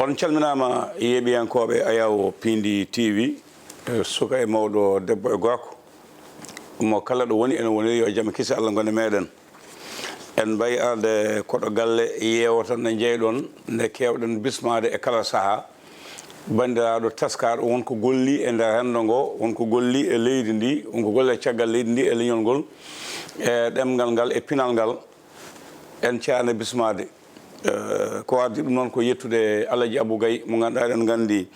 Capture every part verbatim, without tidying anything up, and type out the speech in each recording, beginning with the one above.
On calminaama, yeeɓiyankooɓe Ayaw Piindi T V, e suka e mawɗo, debbo e gorko, mo kala ɗo woni, ene woniri yo jam e kisi Allah ngon e meɗen. En mbayi arde koɗo galle yeewtere nde njeyɗon, nde keewɗen bismaade e kala sahaa. Banndiraaɗo teskaaɗo won ko golli e nder renndo ngo, won ko golli e leydi ndi, won ko golli e caggal leydi ndi e leñol ngol, e ɗemngal ngal e pinal ngal. En caane bismaade. Eh, ko addi ɗum noon ko yettude Alaji Abou Gaye, mo ngannduɗaa eɗen nganndi,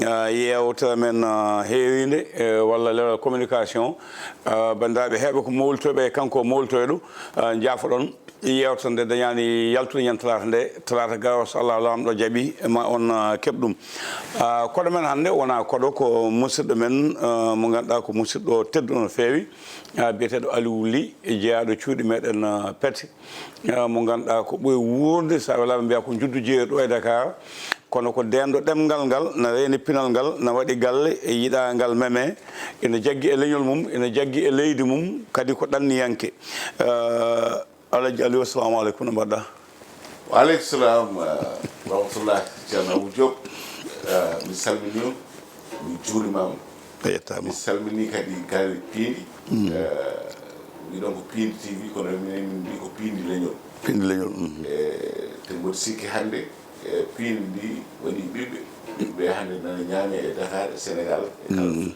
ah, yeewtere men, ah, heeriinde, eh, walla leral communication. Ah, banndiraaɓe heewɓe ko mowlitoyɓe, kanko mowlitoyɗo, ah, njaafoɗon yeewtere nde dañaani yaltude ñande talaata nde, talaata garoowo so Allah laamɗo jaɓi ma on, ah, keɓ ɗum. Ah, koɗo men hannde wonaa koɗo, ko musidɗo men, ah, mo ngannduɗaa ko musidɗo tedduɗo no feewi, ah, biyeteeɗo Aliou Ly, jeyaaɗo cuuɗi meɗen, ah, Pete. Ah, mo ngannduɗaa ko ɓuri wuurde, so a welaama mbiyaa ko njuddu jeeri ɗo e Dakar, kono ko deenɗo ɗemngal ngal, na reeni pinal ngal, na waɗi galle e yiɗaa ngal meme, ina jaggi e leñol mum, ina jaggi e leydi mum, kadi ko ɗanniyanke. Ah, Alaji Aliou, assalamu aleykum, no mbaɗɗaa? Wa aleykum salam, ah, rahmatullah, Ceerno Abou Diop. Ah, mi salmini on, mi juurimaama. A yettaama. Mi salmini kadi galle piindi. Mm. Eh, mbiɗon ko Piindi T V, kono minen min mbi ko Piindi Leñol. Piindi Leñol, mhm. Eh, te mboɗo sikki hannde, eh, piindi ndi woni ɓiɓɓe. Ɓiɓɓe hannde nana ñaame e Dakar, e Sénégal, e kala. Mm.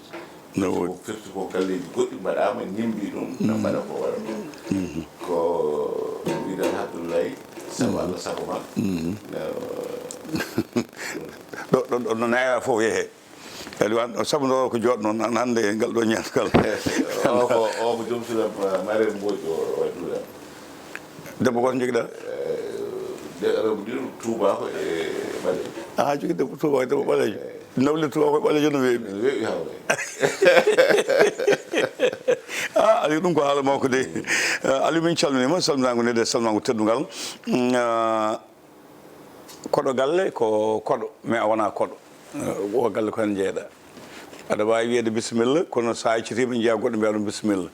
No woodi. Ko firti ko galleeji goɗɗi mbaɗaama, ñimmbi ɗum, na mbaɗa ko waɗa ɗum. Mhm. Ko mbiɗon Abdoulaye, sabu Allah, sabu ma. Mhm. No. Ɗo, ɗo, ɗo no neeraa fof yehee. Kadi wan-, sabu nde o ko jooɗnoon, an hannde ngal ɗo ñaangal. O ko, o ko joom suudu am, Mariam Mbodj, o, o waɗi ɗum. Debbo gooto njogiɗaa? Eh, de-, rewɓe ɗiɗo, tuubaako e ɓaleejo. Ah, jogii debbo tuubaako, debbo ɓaleejo. Eh. Nawle tuubaako e ɓaleejo no weeɓi. No weeɓi hawre. Ah, Aliou, ɗum ko haala mawko de. Eh, Aliou, min calminiima, salminaango nde, salminaango teddungal. Mm, ah, Koɗo galle ko koɗo, mais a wonaa koɗo. Eh, o galle ko heen njeeyɗaa. Aɗa waawi wiyeede bisimilla, kono so a accitiima, njiyaa goɗɗo, mbiyaa ɗum bisimilla.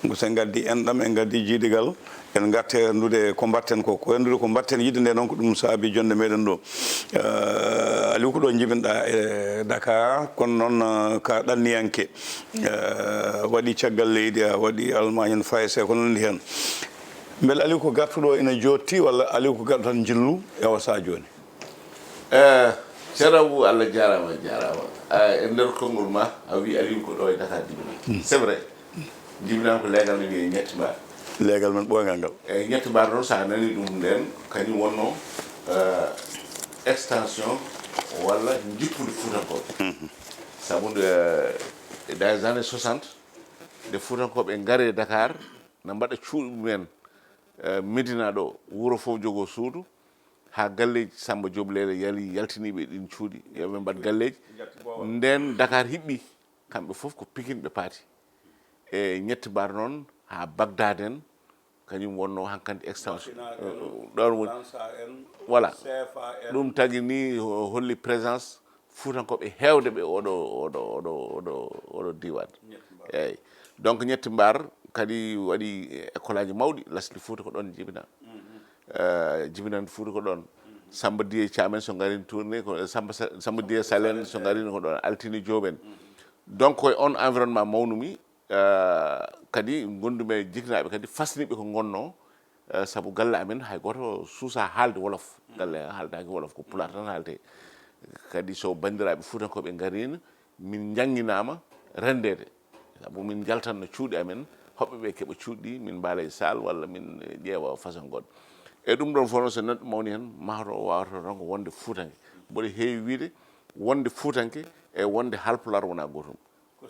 Ko so en ngaddii enɗam, en ngaddii jiidigal, en ngartii renndude ko mbaɗten ko. Ko renndude ko mbaɗten yiɗde nde noon, ko ɗum saabii jonnde meɗen ɗo. Eh, Aliou, ko ɗo njibinɗaa e Dakar, kono noon, eh, ka ɗanniyanke. Eh, waɗi caggal leydi, a waɗi Allemagne, Faayse, ko nanndi heen. Mbele Aliou ko gartuɗo ina jooɗti, walla Aliou ko garɗo tan njillu e o sahaa jooni? Eh, Ceerno Abou, Allah jaaraama, a jaaraama. Ah, e nder konngol ma, a wii Aliou ko ɗo e Dakar jibinaa. Mm. C'est vrai. Jibinaama ko leegal men wiyee Ñetti Mbaar. Leegal men ɓooyngal ngal. E Ñetti Mbaar noon, so a nanii ɗum ndeen, kañum wonnoo, eh, extension walla njippude Fuutankooɓe. Mhm. Sabu nde, eh, dans les années soixante, nde Fuutankooɓe ngari e Dakar, na mbaɗa cuuɗi mumen, eh, Medina ɗo, wuro fof jogoo suudu, haa galleeji Samba Diop Leele yalii, yaltinii ɓe ɗiin cuuɗi, yo ɓe mbaɗ galleeji. Ndeen Dakar hiɓɓi, kamɓe fof ko Pikine ɓe paati. E Ñetti Mbaar noon, haa Bagdad en, kañum wonnoo hankadi extension. Masina en, eh, ɗoon woni. Lansa en, voilà. Sefa en. Ɗum tagi ni ho-, holli présence Fuutankooɓe heewde ɓe oɗo, oɗo, oɗo, oɗo, oɗo diiwaan. Ñetti Mbaar. Eeyi. Donc, Ñetti Mbaar kadi waɗi école aji mawɗi, lasli Fuuta ko ɗoon jibinaa. Mhm. Eh, jibinande Fuuta ko ɗoon. Mhm. Samba Diye Thiam en so ngarin tourné, ko Samba Sa-, Samba Diye Sall en so ngarin ko ɗoon, Altine Diop en. Mhm. Donc, ko e oon environnement mawnumi, eh, kadi ngonndumi e jiknaaɓe kadi fasniiɓe ko ngonnoo, eh, sabu galle amen hay gooto suusaa haalde wolof. Galle haaldaaki wolof, ko pulaar tan haalde. Kadi so banndiraaɓe Fuutankooɓe ngariino, min njannginaama renndeede. Sabu min njaltanno cuuɗi amen, hoɓɓe ɓe keɓa cuuɗi ɗi, min mbaala e saal walla min ƴeewa façon goɗɗo. E ɗum ɗoon fof noon, so neɗɗo mawni heen, mahata o waawata tan ko wonde Fuutanke. Mboɗo heewi wiyde wonde Fuutanke e wonde Haalpulaar wonaa gootum.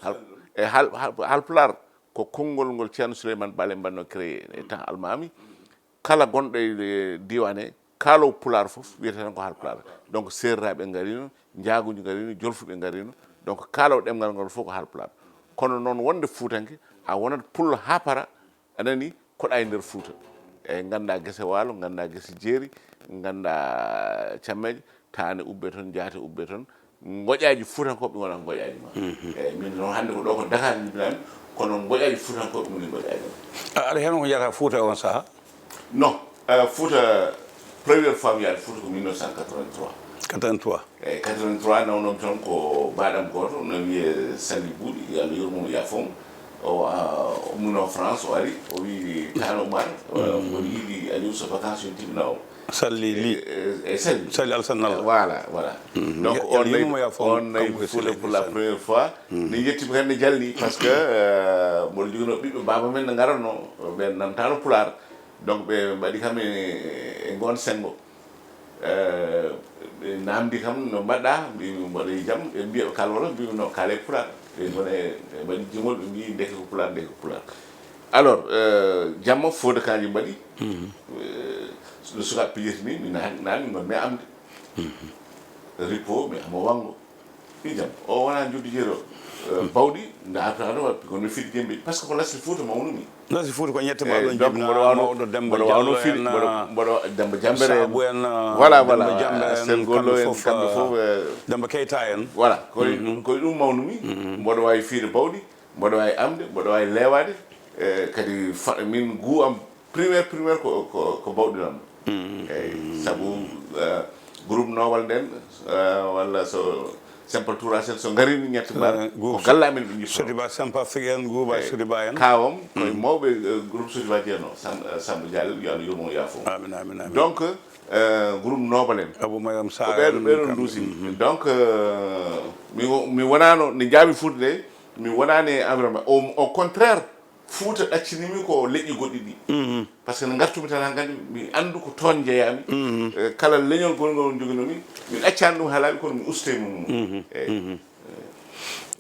Hal-, e hal-, hal-, Haalpulaar ko konngol ngol Ceerno Suleymaan Baal en mbaɗnoo créé e temps Almaami. Kala gonɗo e, e diiwaan he, kaaloowo Pulaar fof wiyata tan ko Haalpulaar. Donc, Seereraaɓe ngariino, Njaaguuji ngariino, Jolfuɓe ngariino. Donc, kaaloowo ɗemngal ngal fof ko Haalpulaar. Kono noon, wonde Fuutanke, a wonat Pullo haa para, a nanii, koɗa e nder Fuuta. Eeyi, nganndaa gese waalo, nganndaa gese jeeri, nganndaa cammeeje, taane ubbee toon, jaate ubbee toon. Ngoƴaaji Fuutankooɓe wonaa ngoƴaaji ma. Mhm. Eeyi, min noon hannde ko ɗo ko Dakar njibinaa-mi, kono ngoƴaaji Fuutankooɓe ngoni ngoƴaaji ma. A-, aɗa heen ko njiyata Fuuta e oon sahaa? Non, eh, Fuuta, première fois mi yaade Fuuta ko mille neuf cent quatre-vingt-trois. Quatre-vingt-trois. Eyi, quatre-vingt-trois, nawnomi toon ko baɗam gooto, no wiyee Sali Buuɗi, yo Allah yurmo mo, yaafo mo. O a- umminoo France, o ari, o wii, "Tano Oumar, mboɗo yiɗi Aliou, so vacances yontii mi nawa mo." Salli li. E Sali. Sali Alsan Nalla. Voilà, voilà. Donc Yo- on yo nayi yurmo mo, yaafo mo, on nayi kanko e Fuuta Sali pour la Alsan. Première fois. Min njetti mo kadi, jalni, parce que euh, mboɗo joginoo ɓiɓɓe baaba men ne ngaratnoo, ɓe nantaano Pulaar. Donc ɓe mbaɗi kam e e ngoon senngo. Euh, ɓe naamndi kam, "No mbaɗɗaa?" Mbimi, "Mboɗo e jam." Ɓe mbiya, "Ɓe kaala wolof?" Mbimi, "No, kaalee Pulaar." Ɓe ngoni e mbaɗi jimol, ɓe mbii, "Ndeke ko Pulaar, ndeke ko Pulaar." Alors euh, jamma Fuuta Kanji mbaɗi. Euh, no sukaaɓe pijirta ni, mi naat- naatni, ngonmi e amde. Ripo, mi ama wanngo. Pijam o wonaa njuddu jeero. Euh, bawɗi ndaartaano, kono mi fiɗi jembeeji, parce que ko Lasli Fuuta mawnumi. Lasli Fuuta ko ñette Eyi, mbaɗo donc jibina mboɗo wawno mawɗo Demba mboɗo wawno Diallo fiɗi en, mboɗo ah, mboɗo Demba Jambere en. Sabu en, ah, Voilà, Demba voilà. Jambere en, Sen Gollo kamɓe en, fof, kamɓe ah, fof, eh, Demba Keita en. Voilà, koye koye ɗum mawnumi. Mboɗo waawi fiide bawɗi, mboɗo waawi amde, mboɗo waawi leewaade. Eh, kadi fa- min guu am primaire primaire ko ko ko bawɗi lamɗo. Eyi, sabu eh, groupe nowal nden, eh, walla so simple tourage en so ngarini ñette mbaɗa, Eh, groupe ko galle amen ɓe njippo. Sodiba Sampafik en, Groupe Sodiba en. Kawam koye mawɓe eh, groupe Sodiba jeeno, Sam- eh, Samba Diallo, yo Allah yurmo, yaafo mo. Amin, amin, amin. Donc eh, groupe nowal en, Abou Mayam ko Sarr ɓeɗo en, ɓeɗo kamɓe. Nduusi. Donc euh, mi wo- mi wonaano, nde njaami Fuuta nde, mi wonaani e environnement. Au, au contraire, Fuuta ɗaccinimi ko leƴƴi goɗɗi ɗi. Parce que nde ngartumi tan hankadi, mi anndu ko toon njeyaami. Eh, kala leñol gongol joginumi, mi ɗaccaani ɗum haa laaɓi, kono mi ustay mum. Eyi.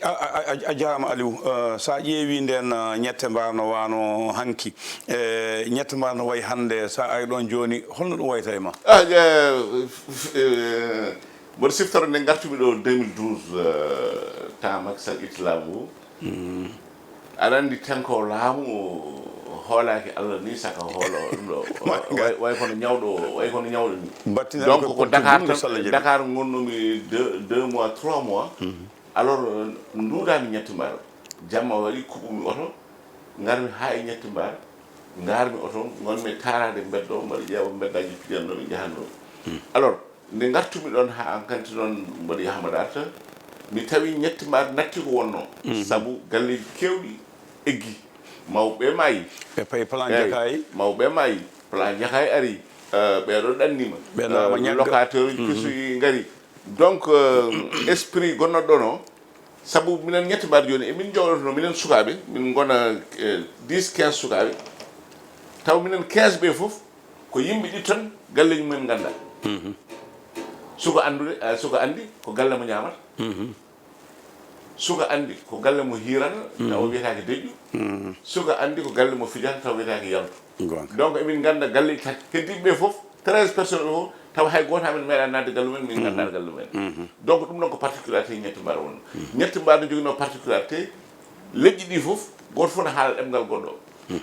A- a- a- a jarama Aliou. Eh, sa ƴeewi nden eh, ñette mbar no wano hanki, eh, ñette mbar no wayi hannde, sa ari ɗon jooni, holno ɗum wayta e ma? Ah, eh, f- f- eh, mboɗo siftoro nde ngartumi ɗo deux mille douze, eh, temps Macky Sall itti laamu ngu. Aɗa anndi, tan ko laamu hoolaaki Allah ni, saka hoolo ɗum ɗo. Way- way kono ñawɗo, way kono ñawɗo ni. Battinal Donc ko ko ko Dakar junngo tan, Sall jaɓi. Dakar ngonnumi deux, deux mois, trois mois. Alors nduudaani ñetti mbaar. Jamma waɗi, kuɓumi oto, ngarmi haa e ñetti mbaar, ngarmi oto, ngonmi e taaraade mbeddo, mbaɗa ƴeewa mbeddaaji pijannomi, njahannomi. Alors nde ngartumi ɗon haa hankanti noon, mboɗo yaha mboɗo arta, mi tawi ñetti mbaar natti ko wonnoo. Sabu galleeji keewɗi eggi, mawɓe maayi. Ɓe payi plan Eyi, Jakaay. Mawɓe maayi, plan Jakaay ari. Eh, ɓeeɗo ɗannima. Ɓe naama ñagga. Locataire uji kesuɗi ngari. Donc eh, esprit gonnoɗo ɗon o, sabu minen ñetti mbaar jooni, emin jooɗotono minen sukaaɓe, min ngona eh, dix, quinze sukaaɓe, taw minen quinze ɓe fof ko yimɓe ɗiɗi tan galleeji mumen nganndaa. Suka anndude, eh, suka anndi ko galle mo ñaamata. Suka anndi ko galle mo hiirata, taw o wiyetaake deƴƴu. Suka anndi ko galle mo fijata, taw wiyetaake yaltu. Goonga. Donc emin ngannda galleeji tati heddiiɓe ɓe fof, treize personnes ɓe fof, taw hay gooto amen meeɗa naatde galle mumen, min nganndaano galle mumen. Donc ɗum ɗon ko particularité ñetti mbaar wonno. Ñetti mbaar no joginoo particularité, leƴƴi ɗi fof, gooto fof ne haala ɗemngal goɗɗo.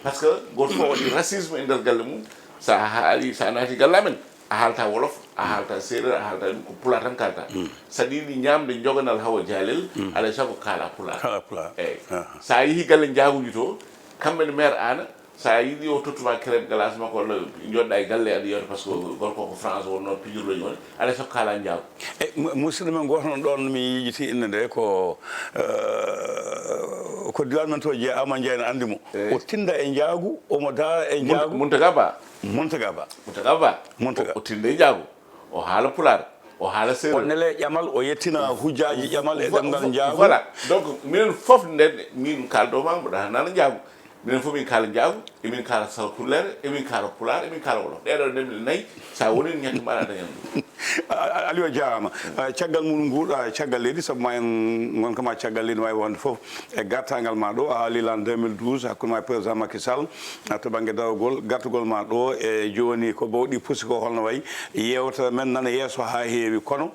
Parce que gooto fof waɗi racisme e nder galle mum. Sa haali, sa naati galle amen, a haalta wolof, a haalta séeréer, a haalta ɗum, ko pulaar tan kaalta. Sa yiɗi ñaamde njoganal Hawa Jaalel, alay sago kaala pulaar. Kaala pulaar. Eyi. Aha. Sa yehi galle njaaguji to, kamɓe ne maire aana, sa yiɗi o tottuma crème glace makko walla joɗɗa e galle aɗa yewta, parce que gorko ko France wonno pijirloji woni, alay sago kaala njaagu. E mu- musidɗo men gooto noon ɗoon mi yejjiti innde nde ko eh, ko diwaan men to jeeya, Ama Ndiaye ne anndi mo. O tinda e njaagu, omo daara e njaagu. Muntaga Ba. Muntaga Ba. Muntaga Ba. Muntaga. O, o tinda e njaagu. O haala pulaar. O haala O séeréer. nele ƴamal, o yettina hujjaaji ƴamal e Vo- ɗemngal vo- njaagu. Voilà. Donc minen fof nden, min kaaldo ma, mboɗo nana njaagu. Minen fof min kaala njaagu, emin kaala salkullere, emin kaala pulaar, emin kaala wolof. Ɗeɗo nde mbiɗa nayi, sa woni ñetti mbaar a dañan ɗum. A- a- Aliou a jaaraama. Ah, caggal mum nguurɗa caggal leydi, sabu ma en ngonka ma caggal leydi, ma e wonde fof e gartaangal ma ɗo, a haali lan deux mille douze, hakkunde ma e président Macky Sall, ah, to bannge darogol, gartugol ma ɗo e jooni, ko bawɗi pusi ko holno wayi? Yeewtere men nana yeeso haa heewi, kono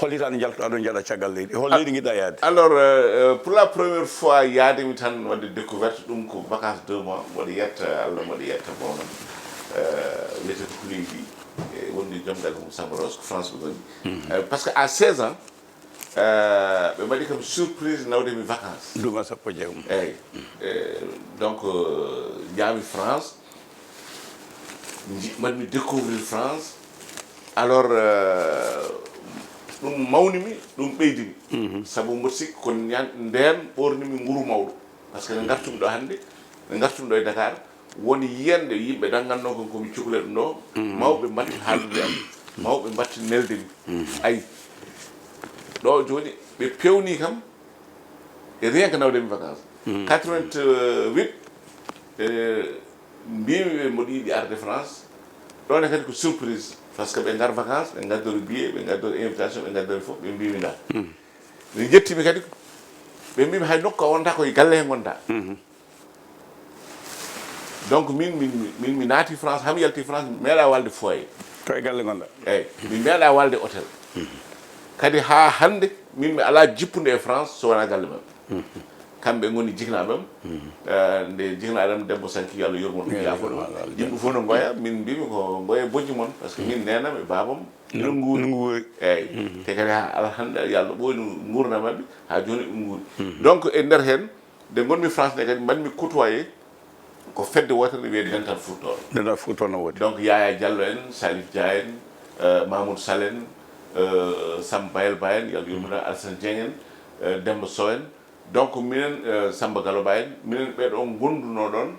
hol hitaande njaltuɗa ɗo njaɗa caggal leydi? Hol leydi ngiɗɗa yaade? Alors euh, euh, pour la première fois yaademi tan waɗde découverte, ɗum ko vacances deux mois, mboɗo yetta Allah, mboɗo yetta mawɗo euh, wiyetee ko Koulibaly, e wonde joom galle mum Samba Rose, ko France ɓe ngoni. Euh, parce que à seize ans, euh, ɓe mbaɗi kam surprise nawde mi vacances. Duuɓi sappo e jeegom. Eyi. Euh, donc euh, njaami France, nji- mbaɗmi découvrir France. Alors euh, Ɗum mawni mi, ɗum ɓeydi mi. Sabu mboɗo sikki ko ñan-, ndeen ɓoorni mi nguru mawɗo. Par ce que nde ngartumi ɗo hannde, nde ngartumi ɗo e Dakar, woni yiyande yimɓe danngannoo kon ko mi cukle ɗum ɗo, mawɓe mbatti haaldude am, mawɓe mbatti nelde mi. Ayi, ɗo jooni ɓe pewni kam, e rien que nawde mi vacances. Quatre-vingt-huit, e, mbimi ɓe mboɗo yiɗi arde France. Ɗon e kadi ko surprise, par ce que ɓe ngar vacances, ɓe ngaddori billet, ɓe ngaddori invitation, ɓe ngaddori fof, ɓe mbimi nda. Ɓe jettimi kadi, ɓe mbimi hay nokku a wonta ko e galle he ngonta. Donc min, min, min mi naati France, hami yalti France, mi meeɗa walde foyer. Ko e galle ngonɗa? Eyyi, mi meeɗa walde hôtel. Kadi ha hannde, min mi ala jippude e France so wona galle maɓɓe. Kamɓe ngoni jiknaaɓe am. Eh, nde jiknaaɗo am debbo sanki, yo Allah yurmo ɗum, yaafo ɗum. Yimɓe fof no ngoya, min mbimi ko ngoye bojji mon, par ce que min neenam e baabam ene nguuri. Ene nguuri. Eyyi. Te kadi ha, alhamdulillah, yo Allah ɓooynu nguurndam maɓɓe, ha jooni ɓe nguuri. Donc e nder heen, nde ngonmi France nde kadi, mbaɗmi côtoyé ko fedde wootere ne wiyee Dental Fuutoor. Dental Fuutoor no woodi. Donc Yaya Diallo en, Salif Dia en, euh, Mamoudou Sall en, euh, Samba Bayel Ba en, yo Allah yurmo, Alassane Dieng en, euh, Demba Sow en. Donc minen, euh, Samba Gallo Ba en, minen ɓee ɗoo ngondunoo ɗoon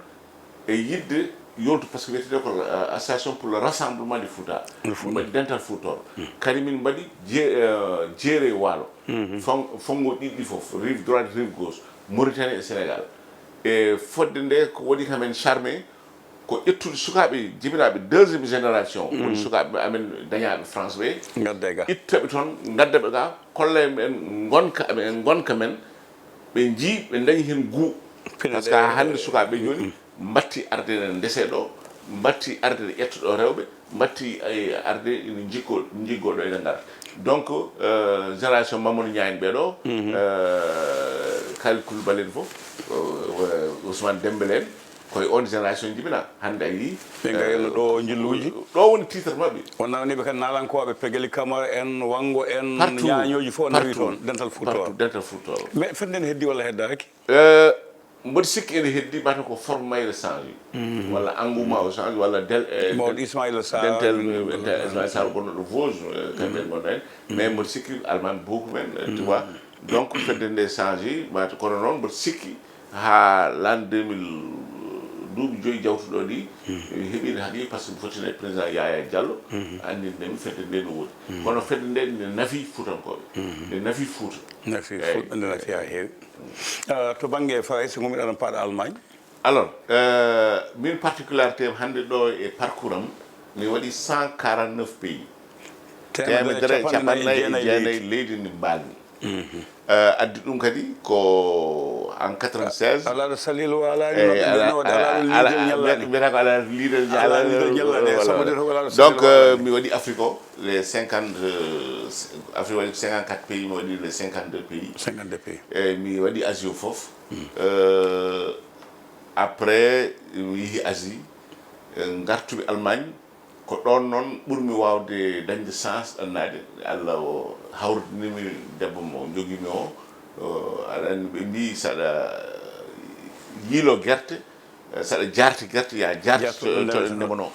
e yiɗde yoltu, par ce que wiyetee ko, euh, Association pour le Rassemblement du Fouta. Le Fouta. Min mbaɗi Dental Fuutoor. Kadi min mbaɗi jee-, euh, jeere waalo. Fon-, fonngo ɗiɗi ɗi fof, rive droite, rive gauche, Mauritanie e Sénégal. E fodde nde ko waɗi kam en charmé, ko ƴettude sukaaɓe jibinaaɓe deuxième génération, woni sukaaɓe amen dañaaɓe France ɓe, ngadda e ga, itta ɓe toon, ngadda ɓe ga, kolla en ɓen ngonka, ɓe ngonka men, ɓe njii, ɓe ndañi heen goût. Par ce que haa hannde sukaaɓe ɓe jooni, mbatti arde ene ndese ɗo, mbatti arde ene ƴetta ɗo rewɓe, mbatti, eh, arde ene njikko, njiggo ɗo ene ngara. Donc, euh, génération Mamadou Niang en ɓee ɗo, euh, Kalidou Koulibaly en fof, euh, Ousmane Dembélé en, koye on génération jibina. Hannde a yii, ɓe ngari no ɗo, eh, njilluuji. Ɗo woni titre maɓɓe. Wonnaa ni ɓe kadi naalankooɓe, Pegueli Camara en, Wango en, partout, ñaañooji fof nawi toon, dental Fuutoor. Partout, dental Fuutoor. Mais fedde nde heddi walla heddaaki? Eh, mboɗo sikki ene heddi, mbata ko forme mayre changé. Walla engouement o changé, walla del-, eh, mawɗo Ismaïla Sarr, dental, eh, Ismaïla Sarr gonɗo ɗo Vosges, eh, kamɓe gonno en. Mais mboɗo sikki Almami Bokum en, eh, tu vois. Donc, fedde nde changé, mbata kono noon mboɗo sikki haa l'an deux mille, duuɓi joyi jawtuɗo ɗi, mi heɓiino haqiiqa, par ce que mi fottino e président Yaya Diallo, anndinde mi fedde nde no woodi. Kono fedde nde ne nafi Fuutankooɓe. Ne nafi Fuuta. Nafi Fuuta, nde nafi haa heewi. Ah, to bannge Farayse, ngon mbiɗa ɗon paaɗa Allemagne. Alors, euh, min particularité am hannde ɗo e parcours am, mi waɗi cent quarante-neuf pays. Teemedere e capanɗe jeenayi leydi ndi mbaagmi. Euh, addi ɗum kadi ko en quatre-vingt-seize. Alaa ɗo saliilu waalaani, eh, no ɓe mbiyata, no waɗi alaa ɗo liidel ñallaani. Mbiyata ko alaa liidel ñallaani. Donc, euh, mi waɗi Afrique o, les cinquante, euh, Afrique waɗi cinquante-quatre pays, mi waɗi les cinquante-deux pays. Cinquante-deux pays. Eh, mi waɗi Asie o fof. Euh, après, mi yehi Asie, eh, ngartumi Allemagne. Ko ɗoon noon ɓurmi waawde dañde chance ɗannaade. Allah o hawridini mi debbo mo jogii mi o. O, aɗa anndi, ɓe mbii, saɗa yiilo gerte, saɗa jaarti gerte, ya jaarti to, to ɗe ndemanoo.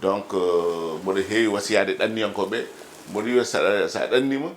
Donc, euh, mboɗo heewi wasiyaade ɗanniyankooɓe, mboɗo wiya, saɗa, saɗa ɗannima,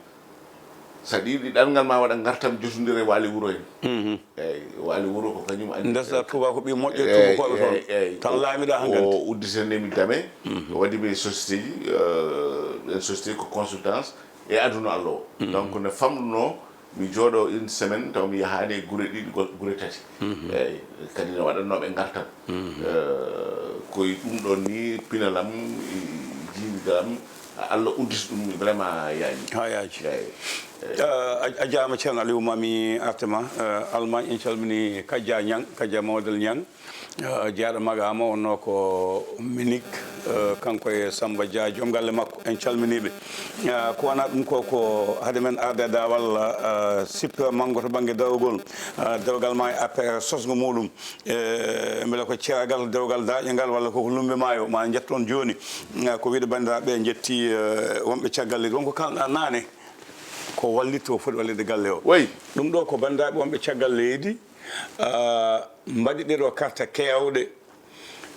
saɗa yiɗi ɗanngal ma waɗa ngartam, jotondire waali wuro en. Eyyi, waali wuro ko kañum anndi. Ndesa Touba ko ɓii moƴƴo, eyyi, Touba ko ɓe toon. Eyyi, eyyi. Tan laamiɗa hankadi. O udditani mi dame, o waɗi mi société ji, euh, ɗen société ko consultance e aduna Allah o. Donc, no famɗuno mi jooɗo une semaine, taw mi yahaani e gure ɗiɗi, go-, gure tati. Eyyi, kadi no waɗannoo ɓe ngartam. Euh, ko e ɗum ɗoon ni pinal am, e jiidigal am, Allah udditi ɗum vraiment yaaji. Haa yaaji. Eyyi, eyyi. Euh, a, a jaaraama Ceerno Aliou, maa mi artu ma, euh, Allemagne, en calmini Kajja Niang, Kajja Mamadou Niang. Euh, jeyaaɗo maqaama wonnoo ko Minik, euh, kanko e Samba Dia, joom galle makko, en calminii ɓe. Euh, ko wonaa ɗum ko, ko hade men arde e daawal, euh, sippiro manngo to bannge darogol, euh, dewgal ma e A P R sosngo muɗum. E, mbele ko ceeragal dewgal daaƴe ngal, walla koko lumbe maayo, ma njetton jooni. Eh, ko wiide banndiraaɓe njetti, eh, wonɓe caggal leydi. Wonko kalɗa naane, ko wallitde, ko foti wallitde galle o. Wayi. Ɗum ɗo ko banndiraaɓe wonɓe caggal leydi, ah, mbaɗi ɗe ɗo carte keewɗe,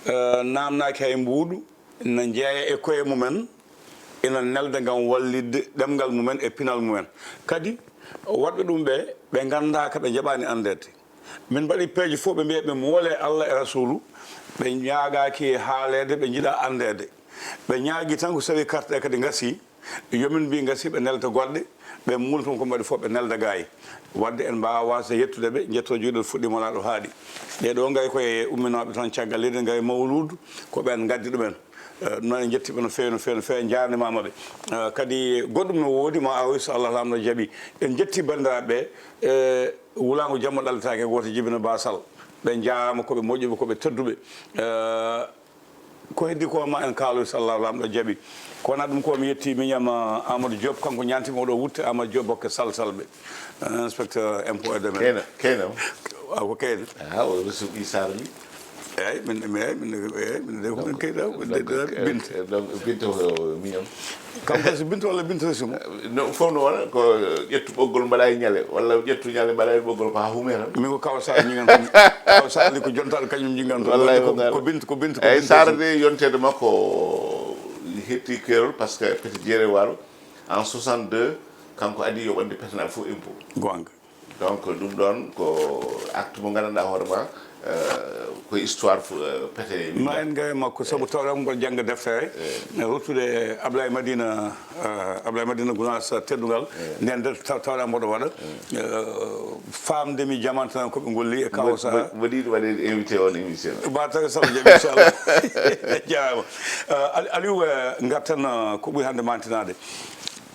eh, naamnaaki hay mbuuɗu, na jeeya e koye mumen. ina nelda ngam wallitde ɗemngal mumen e pinal mumen. Kadi, waɗɓe ɗum ɓe, ɓe nganndaaka, ɓe njaɓaani anndeede. Min mbaɗi peeje fof, ɓe mbiya ɓe moole Allah e Rasuulu, ɓe ñaagaaki haaleede, ɓe njiɗaa anndeede. Ɓe ñaagi tan ko so tawii carte ɗe kadi ngasii, yo min mbi ngasii, ɓe nelda goɗɗe, ɓe muula toon ko mbaɗi fof, ɓe nelda gaay. Waɗde en mbaawaa wasde yettude ɓe, njetto jooɗiiɗo fuɗɗiima laaɗo haaɗi. Ɗee ɗoo ngayi koye umminooɓe toon caggal leydi, ngayi mawluudu, ko ɓeen ngaddi ɗumen. Eh, ɗum noon en njettii ɓe no feewi, no feewi, no feewi, en njaarnimaama ɓe. Eh, kadi goɗɗum no woodi, ma awi so Allah laamɗo jaɓii. En njettii banndiraaɓe ɓe, eh, wulaango jamma ɗalletaake, gooto jibina baasal. Ɓe njaaraama, ko ɓe moƴƴuɓe, ko ɓe tedduɓe. Eh, ko heddi ko ma en kaaloy so Allah laamɗo jaɓii. Ko wonaa ɗum ko mi yettii miñam, eh, Amadou Diop, kanko ñaantiima oɗo wutte, Amadou Diop Bokke Sal Salɓe. Eh, inspecteur impôt et domaine. Keyna, Keyna o? Awa, ko Keyna. Ah, o resu ɓi Sarli. Eyyi, min, min, eyyi, min, eyyi, min de ko min kayda, ko de, de, Binta. Donc, Binta ko miñam. Kam kasi Binta walla Binta resi mo? No, fof no wona, ko ƴettu ɓoggol mbaɗa e ñale, walla ƴettu ñale mbaɗa e ɓoggol, ko ha hume tan. Min ko Kaw Sall ñigan tan. Kaw Sall ko jontaɗo kañum ñigan tan. Wallahi, ko, wallahi. Ko Binta, ko Binta, ko Eyyi, Binta Sara resi mo. De yonteede makko hetti keerol, parce que pete jeere waalo, en soixante-deux, kanko adi yo ɓande petenaɓe fof impôt. Goonga. Donc, ɗum ɗoon ko acte mo nganndanɗaa hoore ma, eh, ko histoire fu-, eh, pete. Ma en ngawe makko, sabu tawɗam ngol jannga deftere, eh, ruttude Ablaye Madina, eh, Ablaye Madina Gunaas teddungal, nden nde taw-, tawɗam mboɗo waɗa, eh, faamde mi jaman tan ko ɓe ngolli e kawo saha. Mbo-, mbo-, mboɗo yiɗi waɗeede invité on émission. Ba tawi sabu jam, inchallah. Jaaraama. Eh, Ali-, Aliou, eh, ngartan, eh, ko ɓuri hannde mantinaade.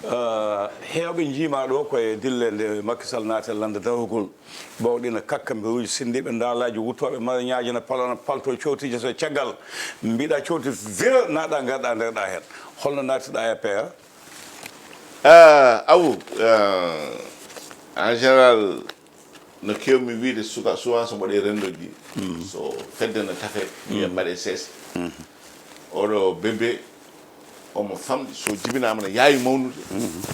Eh, heewɓe njiimaa ɗo ko e dille nde Macky Sall naati e lannde darogol. Bawɗi na kakka, mberuuji sinndiiɓe, ndaalaaji wuttooɓe, marañaaji na palana, palto, cowtiiji so caggal. Mbiɗa cowti vira, naatɗa, ngarɗa, nderɗa heen. Holno naattirɗa e P R? Ah, awu, ah, en général, no keewmi wiyde suka, souvent so mbaɗe renndooji, so fedde no tafe, wiya mbaɗe seese. Oɗo bébé, omo famɗi, so jibinaama no yaawi mawnude,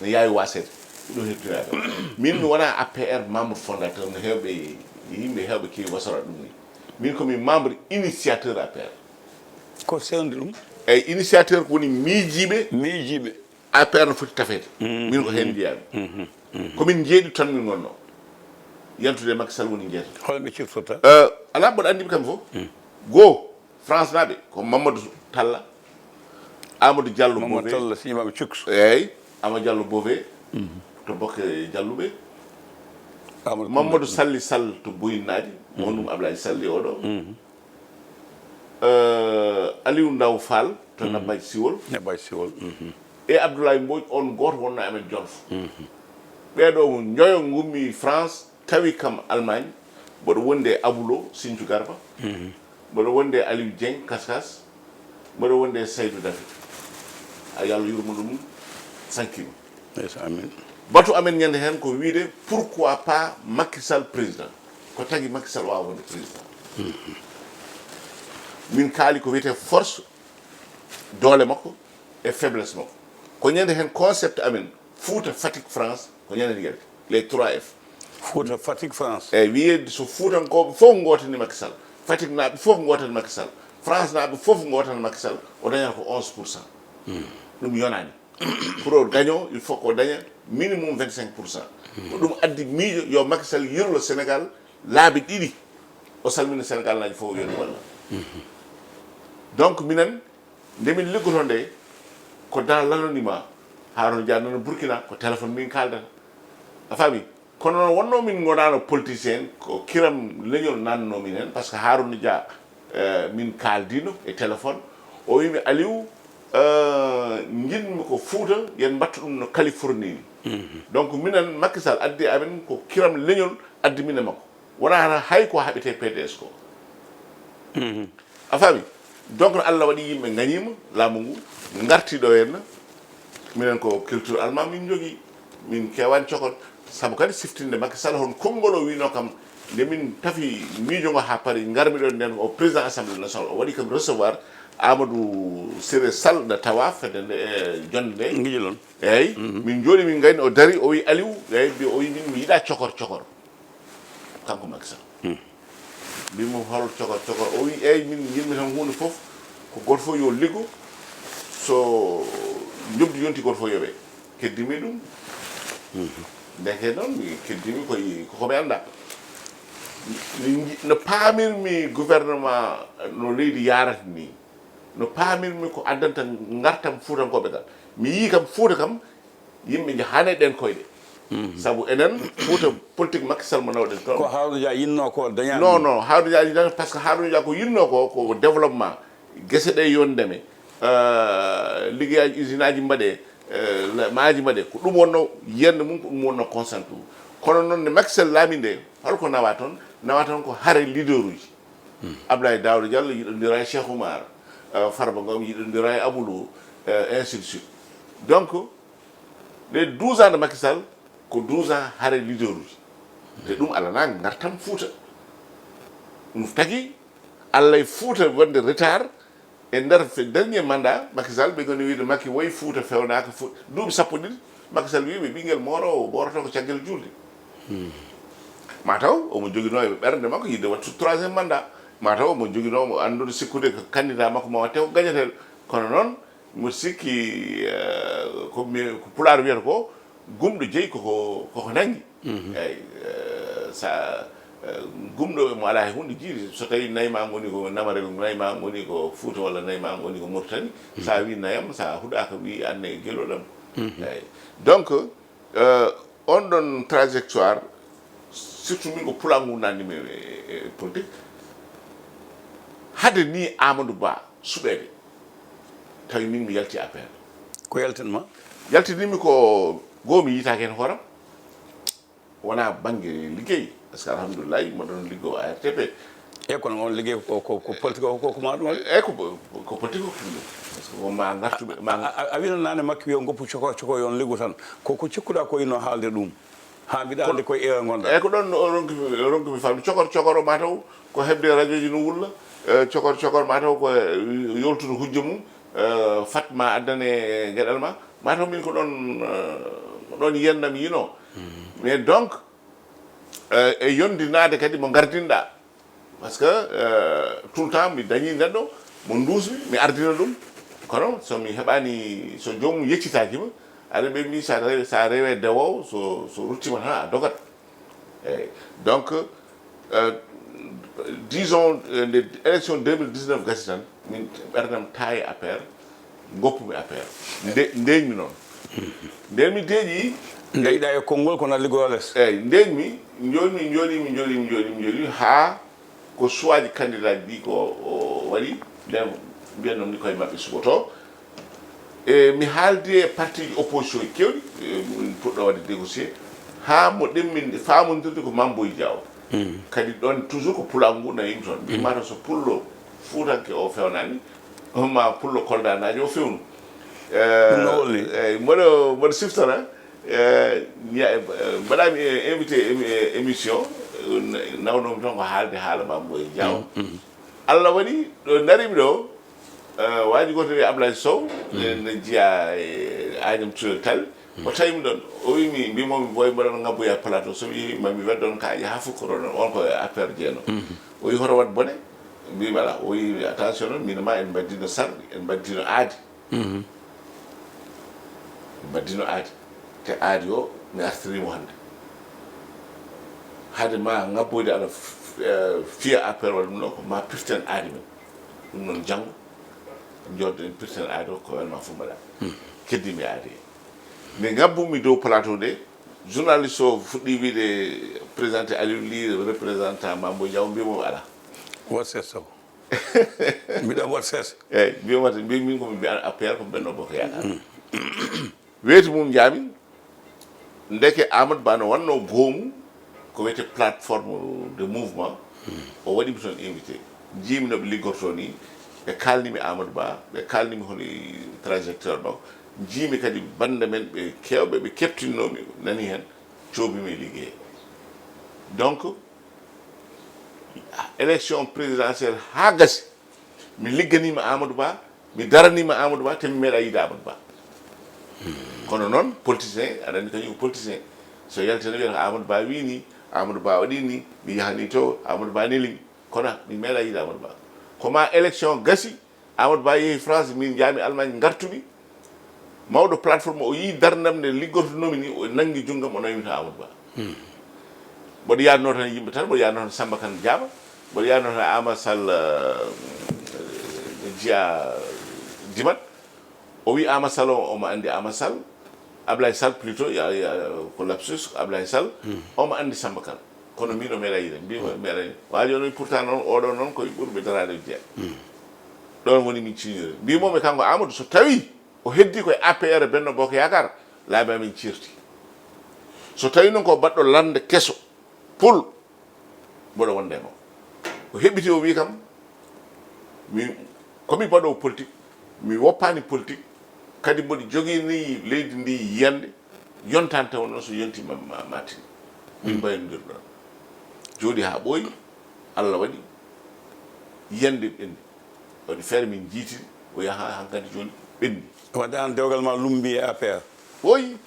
no yaawi waaseede. Ko ɗum heddinaa kam. Min mi wonaa A P R membre fondateur, no heewɓe, yimɓe heewɓe keewi wasora ɗum ni. Min ko mi membre initiateur A P R. Ko sewndi ɗum? Eyi, initiateur ko woni miijiiɓe. Miijiiɓe. A P R no foti tafeede. Min ko heen njiyami. Ko min njeeɗi tan min ngonno. Yantude e Macky Sall woni jeetati. Hol ɓe ciftorta? Eh, alaa, mboɗo anndi ɓe kamɓe fof. Goo, France naaɓe, ko Mamadou Talla, Amadou Diallo Mamadou Bové. Talla, si imaam Cuks. Eeyi, Amadou Diallo Bové, to Bokke Jalluɓe. Amadou Mamadou Koumba. Salli Sall to Boyinnaaji, mo ɗum Ablaye Salli oɗo. Eh, Aliou Ndaw Fall to Nabbaji Siwol. Nabbaji Siwol. E Abdoulaye Mbodj, on gooto wonno amen Jolof. Ɓeeɗo njoyo ngummi France, tawi kam Allemagne, mboɗo wondi e Aboulo Sinthiou Garba, mboɗo wondi e Aliou Dieng Kaskas, mboɗo wondi e Saydou Daffé. A, yo Allah yurmo ɗum, sankima. Yes, amin. Batu amen ñande heen ko wiide, pourquoi pas Macky Sall président? Ko tagi Macky Sall waawa wonde président? Min kaali ko wiyetee force, doole makko e faiblesse makko. Ko ñande heen concept amen, Fouta, Fatick, France, ko ñande yalti, les trois F. Fouta, Fatick, France. Eeyi, wiyeede so Fuutankooɓe fof ngootani Macky Sall, Faticknaaɓe fof ngootani Macky Sall, Francenaaɓe fof ngootana Macky Sall, o dañata ko onze pour cent. Ɗum yonaani. Pour o daño, il faut ko daña minimum vingt-cinq pour cent. Ko ɗum addi miijo yo Macky Sall yirlo Sénégal laabi ɗiɗi. O salmina Sénégalnaajo fof, o wiya ɗum wallah. Donc, minen, nde min liggoto nde, ko dans l'anonymat. Harouna Dia nana Burkina, ko téléphone min kaaldata. A faami? Kono noon, wonno min ngonaano politicien, ko kiram leñol nanno min heen, parce que Harouna Dia, eh, min kaaldino e téléphone. O wiimi, "Aliou, eh, njiɗmi ko Fuuta, yen mbattu ɗum no Californie ni." Donc, minen, Macky Sall addi amen ko kiram leñol addi min e makko. Wonaa tan hay ko haɓetee P D S ko. A faami? Donc, no Allah waɗi yimɓe ngañiima laamu ngu, ngarti ɗo henna. Minen ko culture almaa min njogii, min keewaani cokot. Sabu kadi siftinde Macky Sall, hon konngol o wiinoo kam, nde min tafi miijo ngo haa pari, ngarmi ɗo nden o président Assemblée nationale, o waɗi kam recevoir Amadou Siré Sall ɗo tawa fedde nde e jonnde nde. Ngijilon. Eeyi, min njooɗi, min ngayni, o dari, o wi, "Aliou," eeyi, mbi-, o wi, "Min, mi yiɗaa cokor cokor." Kanko Macky Sall. Mbimi, "Hol cokor cokor?" O wi, "Eeyi, min njiɗmi tan huunde fof, ko gooto fof yo liggo, so Njoɓdi yonti goto fof yoɓe. Keddimi ɗum. Ndeke noon mi keddimi koye koko mi annda. Min nji- no paamirmi gouvernement no leydi yarata ni, no paamirmi ko addanta ngartam fuutankooɓe ngal, mi yii kam fuuta kam yimɓe njahane ɗen koyɗe. Sabu enen fuuta, politique Macky Sall mo nawɗen toon, ko Harouna Dia yinno ko daña non non Harouna Dia yiɗan, parce que Harouna Dia ko yinno ko ko développement, gese ɗe yo ndeme, euh, liggeyaaji usine aji mbaɗe, euh, maaji mbaɗe, ko ɗum wonno yiyannde mum, ko ɗum wonno concentré. Kono noon nde Macky Sall laami nde, holko nawa toon? Nawa toon ko hare leader uji. Ablaye Daouda Diallo yiɗondira e Cheikh Oumar, euh, Farba Ngom yiɗondira e Abou Lou, euh, ainsi de suite. Donc les douze ans de Macky Sall ko douze ans hare leader uji. Te ɗum alana ngartam Fuuta. Ɗum tagi Allah e Fuuta wonde retard e nder fe- dernier mandat Macky Sall, ɓe goni wiide Macky woyi Fuuta fewnaaka, Fuuta duuɓi sappo ɗiɗi. Macky Sall wi ɓe ɓinngel mooroowo ɓooroto ko caggal julde. Mataw omo joginoo e ɓernde makko yiɗde wattu troisième mandat, mataw omo joginoo omo anndude sikkude ko candidat makko mo watte ko gañatel. Kono noon mboɗo sikki, eh, ko mi- ko pulaar wiyata ko gumɗo jeyi koko koko nanngi. Eyyi, eh, sa eh, gumɗo mo alaa e hunde jiidi, so tawi nayi ma ngoni ko Namare, nayi ma ngoni ko Fuuta walla nayi ma ngoni ko Mauritanie, sa wi nayam, sa huɗaka wi anne geloɗam. Eyyi. Donc euh, on ɗon trajectoire, surtout min ko pulaar ngu nanni mi e, e politique, hade ni Amadou Ba suɓeede, tawi min mi yalti A P R. Ko yaltinma? Yaltinimi ko goo mi yitaaki heen hooram, wona bannge liggey, parce que alhamdulillahi mboɗon liggo A R T P. E kono on liggey ko ko ko politique o ko ko ma ɗum waɗi? E ko ko politique o ɗum, parce que ma ngartuɓe ma. A wino nane makki wiyo goppu coko coko yon liggo tan, ko ko cikkuɗa ko inno haalde ɗum? Ha mbiɗa andi koye ewa gonɗa. Eyyi, ko ɗon o ronki o ronki mi famde cokor cokor o mataw ko hebde radio ji no wulla. Eh, cokor cokor mataw ko eh, yoltude hujja mum, eh, fat ma addane geɗal ma, mataw min ko ɗon eh, ko ɗon yiyannam yino. Mais donc eh, e yondinaade kadi mo gardinɗa, parce que euh, tout le temps mi dañi neɗɗo mo nduusmi mi ardina ɗum. Kono so mi heɓani so joomum yeccitaaki ma, aɗa ɓe mbi sa rewe sa rewe dewowo so so ruttima tan a dogat. Eyyi. Donc euh, disons euh, nde élection deux mille dix-neuf gasi tan min ɓerdam tawi A P R, goppumi A P R. Nde ndeñmi noon. Nden mi deeƴi. Ndeeƴɗa e konngol kono a liggoyo les. Eyyi, ndeeƴmi, njoolmi njoolimi njoolimi njoolimi njoolimi haa ko suwaaji candidat ji ɗi ko o waɗi. Nden mbiyannomi koye maɓɓe suɓoto. E mi haaldi e parti ji opposition ji kewɗi, e min puɗɗo waɗde négocier haa mo ɗemmin faamondirde ko Mamboy Diaw. Kadi ɗon toujours ko pulaagu ngu nawi mi toon mbimata so pullo fuutanke o fewnani ma pullo koldanaajo o fewnu. Ɗum no holli? Eyyi, mboɗo mboɗo siftora. Mbaɗami invité émission, nawnomi toon ko haalde haala Mamboy Diaw. Allah waɗi ɗo darimi ɗo, waaji goto wiye Ablaye Sow ne jeeya e Agnam Touré Tall. O tawimi ɗon, o wimi mbimomi boy mboɗon ngabboya plateau, so mi yehi mami weddon kaaƴe ha fof ko ɗon on ko affaire jeeno. O wi hoto wat bone. Mbimi ala, o wi attention noon min ma en mbaddino sarɗi, en mbaddino aadi. Mbaddino aadi. Te aadi o mi artirimo hannde. Hade ma ngabboyde aɗa fiya affaire walla ɗum ɗo ko ma pirten aadi men. Ɗum noon janngo joddoɗen pirten aadi o ko welma fof mbaɗa. Keddimi aadi he. Nde ngabbumi dow plateau nde, journaliste o fuɗɗi wiide présenté Aliou Ly représentant Mambo Diaw, mbimo ala. Wot ses o. Mbiɗa wot ses. Eyyi, mbiyomata mbi min komi mbiya affaire ko Benno Bokk Yaakaar. Weeti mum njaami. Ndeke Amadou Ba no wanno goomu ko wiyete plateforme de mouvement. O waɗimi toon invité. Njiimi no ɓe liggorto ni. Ɓe kalnimi Amadou Ba, ɓe kalnimi hono trajectoire makko. Njiimi kadi bannde men ɓe kewɓe ɓe keptinnomi nani heen, coobimi liggey. Donc élection présidentielle ha gasi, mi ligganima Amadou Ba, mi daranima Amadou Ba te mi meeɗa yiide Amadou Ba. Kono noon politicien aɗa andi kañum ko politicien, so yalti tan wiyata ko Amadou Ba wini, Amadou Ba waɗini, mi yahani to Amadou Ba nelimi. Kono mi meeɗa yiide Amadou Ba. Koma élection gasi, Amadou Ba yehi France, min njaami Allemagne, ngartumi. Mawɗo plateforme o yii darndam nde liggotonoomi ni, o nanngi junngam, o nawimi to Amadou Ba. Mboɗo yaadnoo tan yimɓe tan, mboɗo yaadnoo tan Samba Kane Diaba, mboɗo yaadnoo tan Ama Sall, eh, Dia Dimat. O wi Ama Sall, o, omo anndi Ama Sall. Ablaye Sall plutôt, ya, ya, ko lapsus, Ablaye Sall. Omo anndi Samba Kane. Kono min o meeɗa yiide. Mbimi o meeɗa yiide. Waaji on wi pourtant noon, oɗo noon ko e ɓurɓe daraade jeeya. Ɗon woni min ciñori. Mbimomi kanko Amadou, so tawi o heddi koye A P R e Benno Bokk Yaakaar, laabi amin cirti. So tawi noon ko baɗɗo lande keso, pul, mboɗo wonde e makko. O heɓɓiti, o wi kam, mi, komi baɗowo politique, mi woppaani politique, kadi mboɗo jogini leydi ndi yiyannde, yontaani taw noon so yonti ma, ma, ma tin. Min mbayondir ɗon. Jooɗi haa ɓooyi, Allah waɗi yiyannde ɓenni. Waɗi feere min njiitiri, o yaha hankadi jooni ɓenni. Wadde aan dewgal ma lumbi e A P R? Oyi.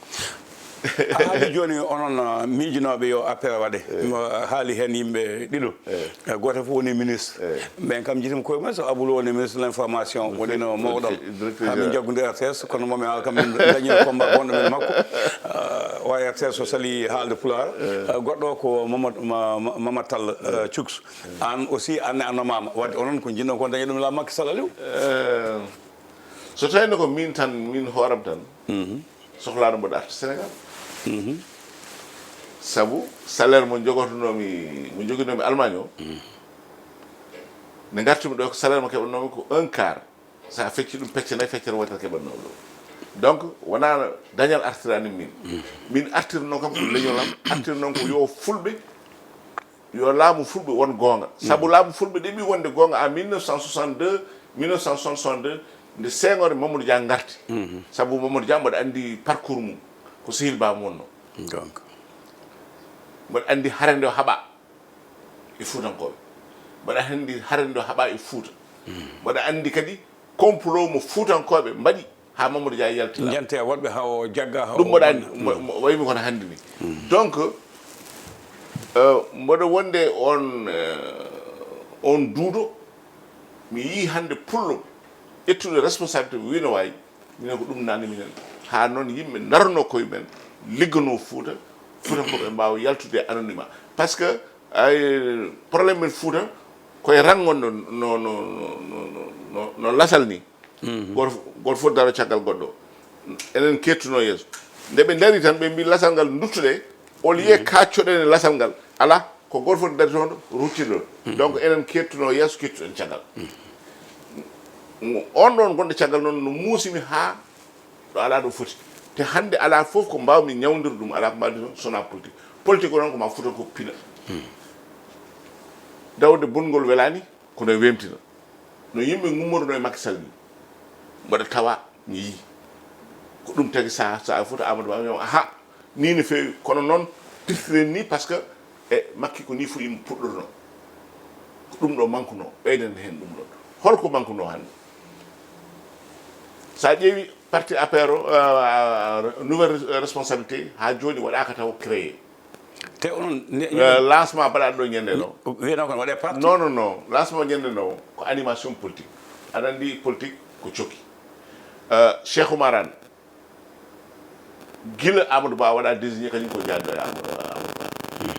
A haali jooni onon, uh, miijinooɓe yo A P R waɗe. Mo haali heen yimɓe ɗiɗo. Eh, gooto fof woni ministre. Eh. Ɓen kam njiitum koye mumen, so Abou Lo woni ministre de l'information, woni no mawɗo. Directeur, directeur général. Haa min njaggude R T S, kono momi haala kam min dañino combat bonɗo min makko. Uh, o R T S o sali haalde pulaar. Eh. Uh, goɗɗo ko Mamadou, Ma-, Ma-, Mamadou Tall, uh, Cuks. Aan aussi, aan ne a nomaama. Wadde onon ko njiɗɗon ko dañde ɗum laamu Macky Sall Aliou? Eh, so tawino ko min tan, min hooram tan, sohlano mboɗo arta Sénégal. Sabu salaire mo jogotonoomi, mo joginoomi Allemagne o, nde ngartumi ɗo, ko salaire mo keɓanoomi ko un quart. So a fecci ɗum pecce nayi, feccere wootere keɓannoo ɗum. Donc, wonaa dañal artirani min. Min artirnoo kam ko leñol am, artirnoo ko yo fulɓe, yo laamu fulɓe won goonga. Sabu laamu fulɓe ɗeɓi wonde goonga en mille neuf cent soixante-deux, mille neuf cent soixante-deux, nde Senghor e Mamadou Dia ngarti. Sabu Mamadou Dia, mboɗo anndi parcours mum, ko sehil baa mum wonnoo. Donc. Mboɗo anndi hare nde o haɓa e Fuutankooɓe. Mboɗo anndi hare nde o haɓa e Fuuta. Mboɗo anndi kadi complot mo Fuutankooɓe mbaɗi haa Mamadou Dia yalti laamu. Njanti e woɗɓe haa o jagga, haa ɗum o mboɗo anndi, wonna. Mo, mo, waymi kono hannde ni. Donc, euh, mboɗo wonde on, euh, on duuɗo, mi yii hannde pullo ƴettuɗo responsabilité, wi no waawi, minen ko ɗum nanni minen. Haa noon yimɓe ndarnoo koye men, ligganoo Fuuta, Fuutankooɓe mbaawa yaltude e anonymat. Parce que ay, problème men Fuuta, koye rang wonno no, no, no lasal ni. Gooto fo-, gooto fof daro caggal goɗɗo. Enen kettuno yeeso. Nde ɓe ndari tan, ɓe mbi lasal ngal duttuɗe, au lieu kaccoɗen e lasal ngal, ala, ko gooto fof dari toon ruttiɗo. Donc enen kettuno yeeso, kettuɗen caggal. On ɗon gonɗo caggal noon no muusimi haa ɗo alaa ɗo foti. Te hannde alaa fof ko mbaawmi ñawndirde ɗum, alaa ko mbaawmi ɗum, so wonaa politique. Politique o noon ko ma Fuutankooɓe pina. Dawde bonngol welaani, kono e weemtina. No yimɓe ngummotonoo e Macky Sall ni, mboɗo tawa mi yii. Ko ɗum tagi sahaa, sahaa fof to Amadou Ba, mi wiya, aha, nii no feewi, kono noon tirtiren ni, par ce que e Macky ko nii fof yimɓe puɗɗornoo. Ko ɗum ɗo mankunoo, ɓeyden heen ɗum ɗon. Holko mankunoo hannde? So a ƴeewi parti A P R o, euh, nouvelle responsabilité, haa jooni waɗaaka taw créé. Te onon ne-, euh, lancement mbaɗaɗo ɗo ñande no. Wiyano kon waɗe parti? Non, non, non. Lancement ñande no ko animation politique. Aɗa anndi politique ko cokki. Euh, Cheikh Oumar Anne, gila Amadou Ba waɗa désigné, kañum ko jaadɗo e Amadou, Amadou Ba.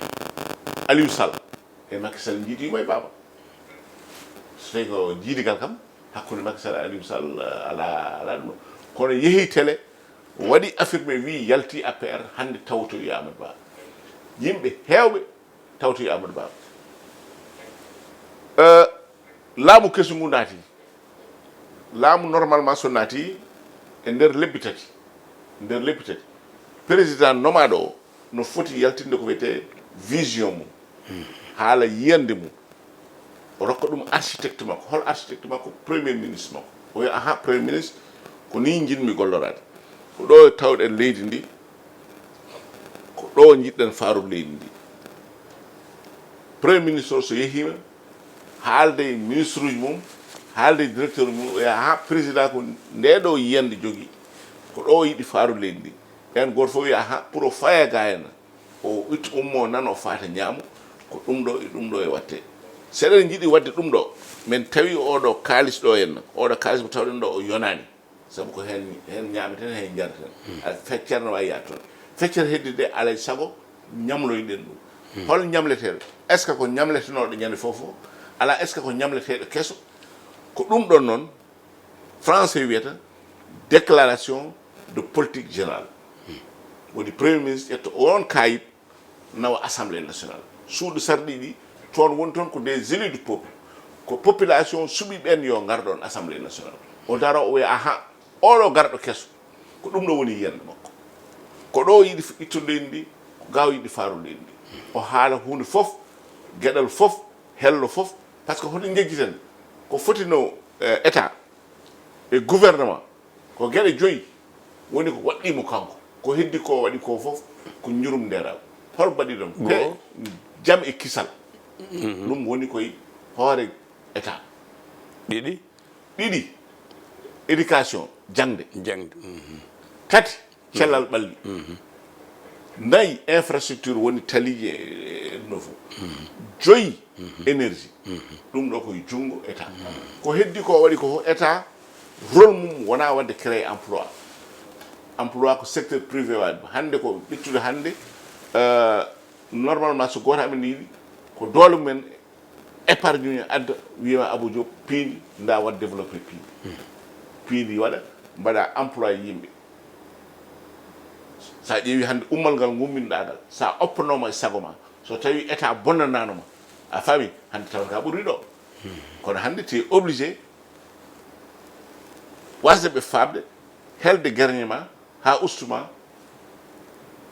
Aliou Sall e Macky Sall njiidiima e Baba. So tawi ko jiidigal kam, hakkunde Macky Sall e Aliou Sall, eh, alaa, alaa ɗum. Kono yehi télé, waɗi affirmé, wi yalti A P R, hannde tawtoyi Amadou Ba. Yimɓe heewɓe tawtoyi Amadou Ba. Eh, laamu kesu ngu naati. Laamu normalement so naati e nder lebbi tati, nder lebbi tati, président nomaaɗo o no foti yaltinde ko wiyetee vision mum, haala yiyannde mum. O rokka ɗum architecte makko. Hol architecte makko? Premier ministre makko. O wiya, aha, premier ministre, ko nii njiɗmi golloraade. Ko ɗo tawɗen leydi ndi, ko ɗo njiɗɗen faarude leydi ndi. Premier ministre o so yehiima, haalde e ministre uji mum, haalde e directeur uji mum, o wiya, aha, président ko ndee ɗo yiyannde jogii. Ko ɗo o yiɗi faarude leydi ndi. Ɓeen gooto fof wiya, aha, pour o faya ga henna, o itti ummo nano o faata ñaamo, ko ɗum ɗo e ɗum ɗo e watte. So eɗen njiɗi waɗde ɗum ɗo, min tawi oɗo kaalis ɗo henna, oɗo kaalis mo tawɗen ɗo o yonaani. Sabu ko heen, heen ñaameten, heen njareten. A fe-, ceerno wawi yaade toon. Feccere heddi de, alay sago ñamloyɗen ɗum. Hol ñamleteeɗo? Est ce que ko ñamletenooɗo ñande fof fof? Alaa, est ce que ko ñamleteeɗo keso? Ko ɗum ɗon noon français wiyata déclaration de politique générale. Woni premier ministre ƴetta oon kaayit, nawa assemblée nationale. Suudu sarɗiiji, toon woni toon ko des élus du peuple. Ko population suɓi ɓeen yo ngar ɗoon assemblée nationale. O daro, o wiya, aha, oɗo garɗo keso, ko ɗum ɗo woni yiyannde makko. Ko ɗo yiɗi f-, ittude leydi ndi, ko ga o yiɗi faarude leydi ndi. O haala huunde fof, geɗal fof, hello fof, par ce que hoto njejjiten ko fotino, eh, état e gouvernement, ko geɗe joyi woni ko waɗɗii mo kanko. Ko heddi ko waɗi ko fof ko njurum ndeeraa. Hol mbaɗi ɗon? Pe-, jam e kisal. Ɗum woni koye hoore état. Ɗiɗi. Ɗiɗi, éducation, jaŋde. Jaŋde. Tati, cellal ɓalli. Nayi, infrastructure, woni taliiji e, e, e ɗum ɗo fof. Joyi, énergie. Ɗum ɗo koye junngo état. Ko heddi ko waɗi ko fof état, rôle mum wonaa waɗde créer emploi. Emploi ko secteur privé waɗi ɗum. Hannde ko ƴettude hannde, euh, normalement so gooto amen yiɗi, ko doole mumen épargne uji adda, wiyama Abou Diop, piindi, nda waɗ développé piindi. Piindi waɗa, mbaɗa employé yimɓe. Sa ƴeewi hannde ummal ngal ngumminɗa ngal, sa oppanoma e sago ma, so tawi état bonnanano ma, a faami, hannde tawata ka ɓurri ɗo. Kono hannde tu es obligé wasde ɓe faamde, helde guerñe ma, ha ustuma.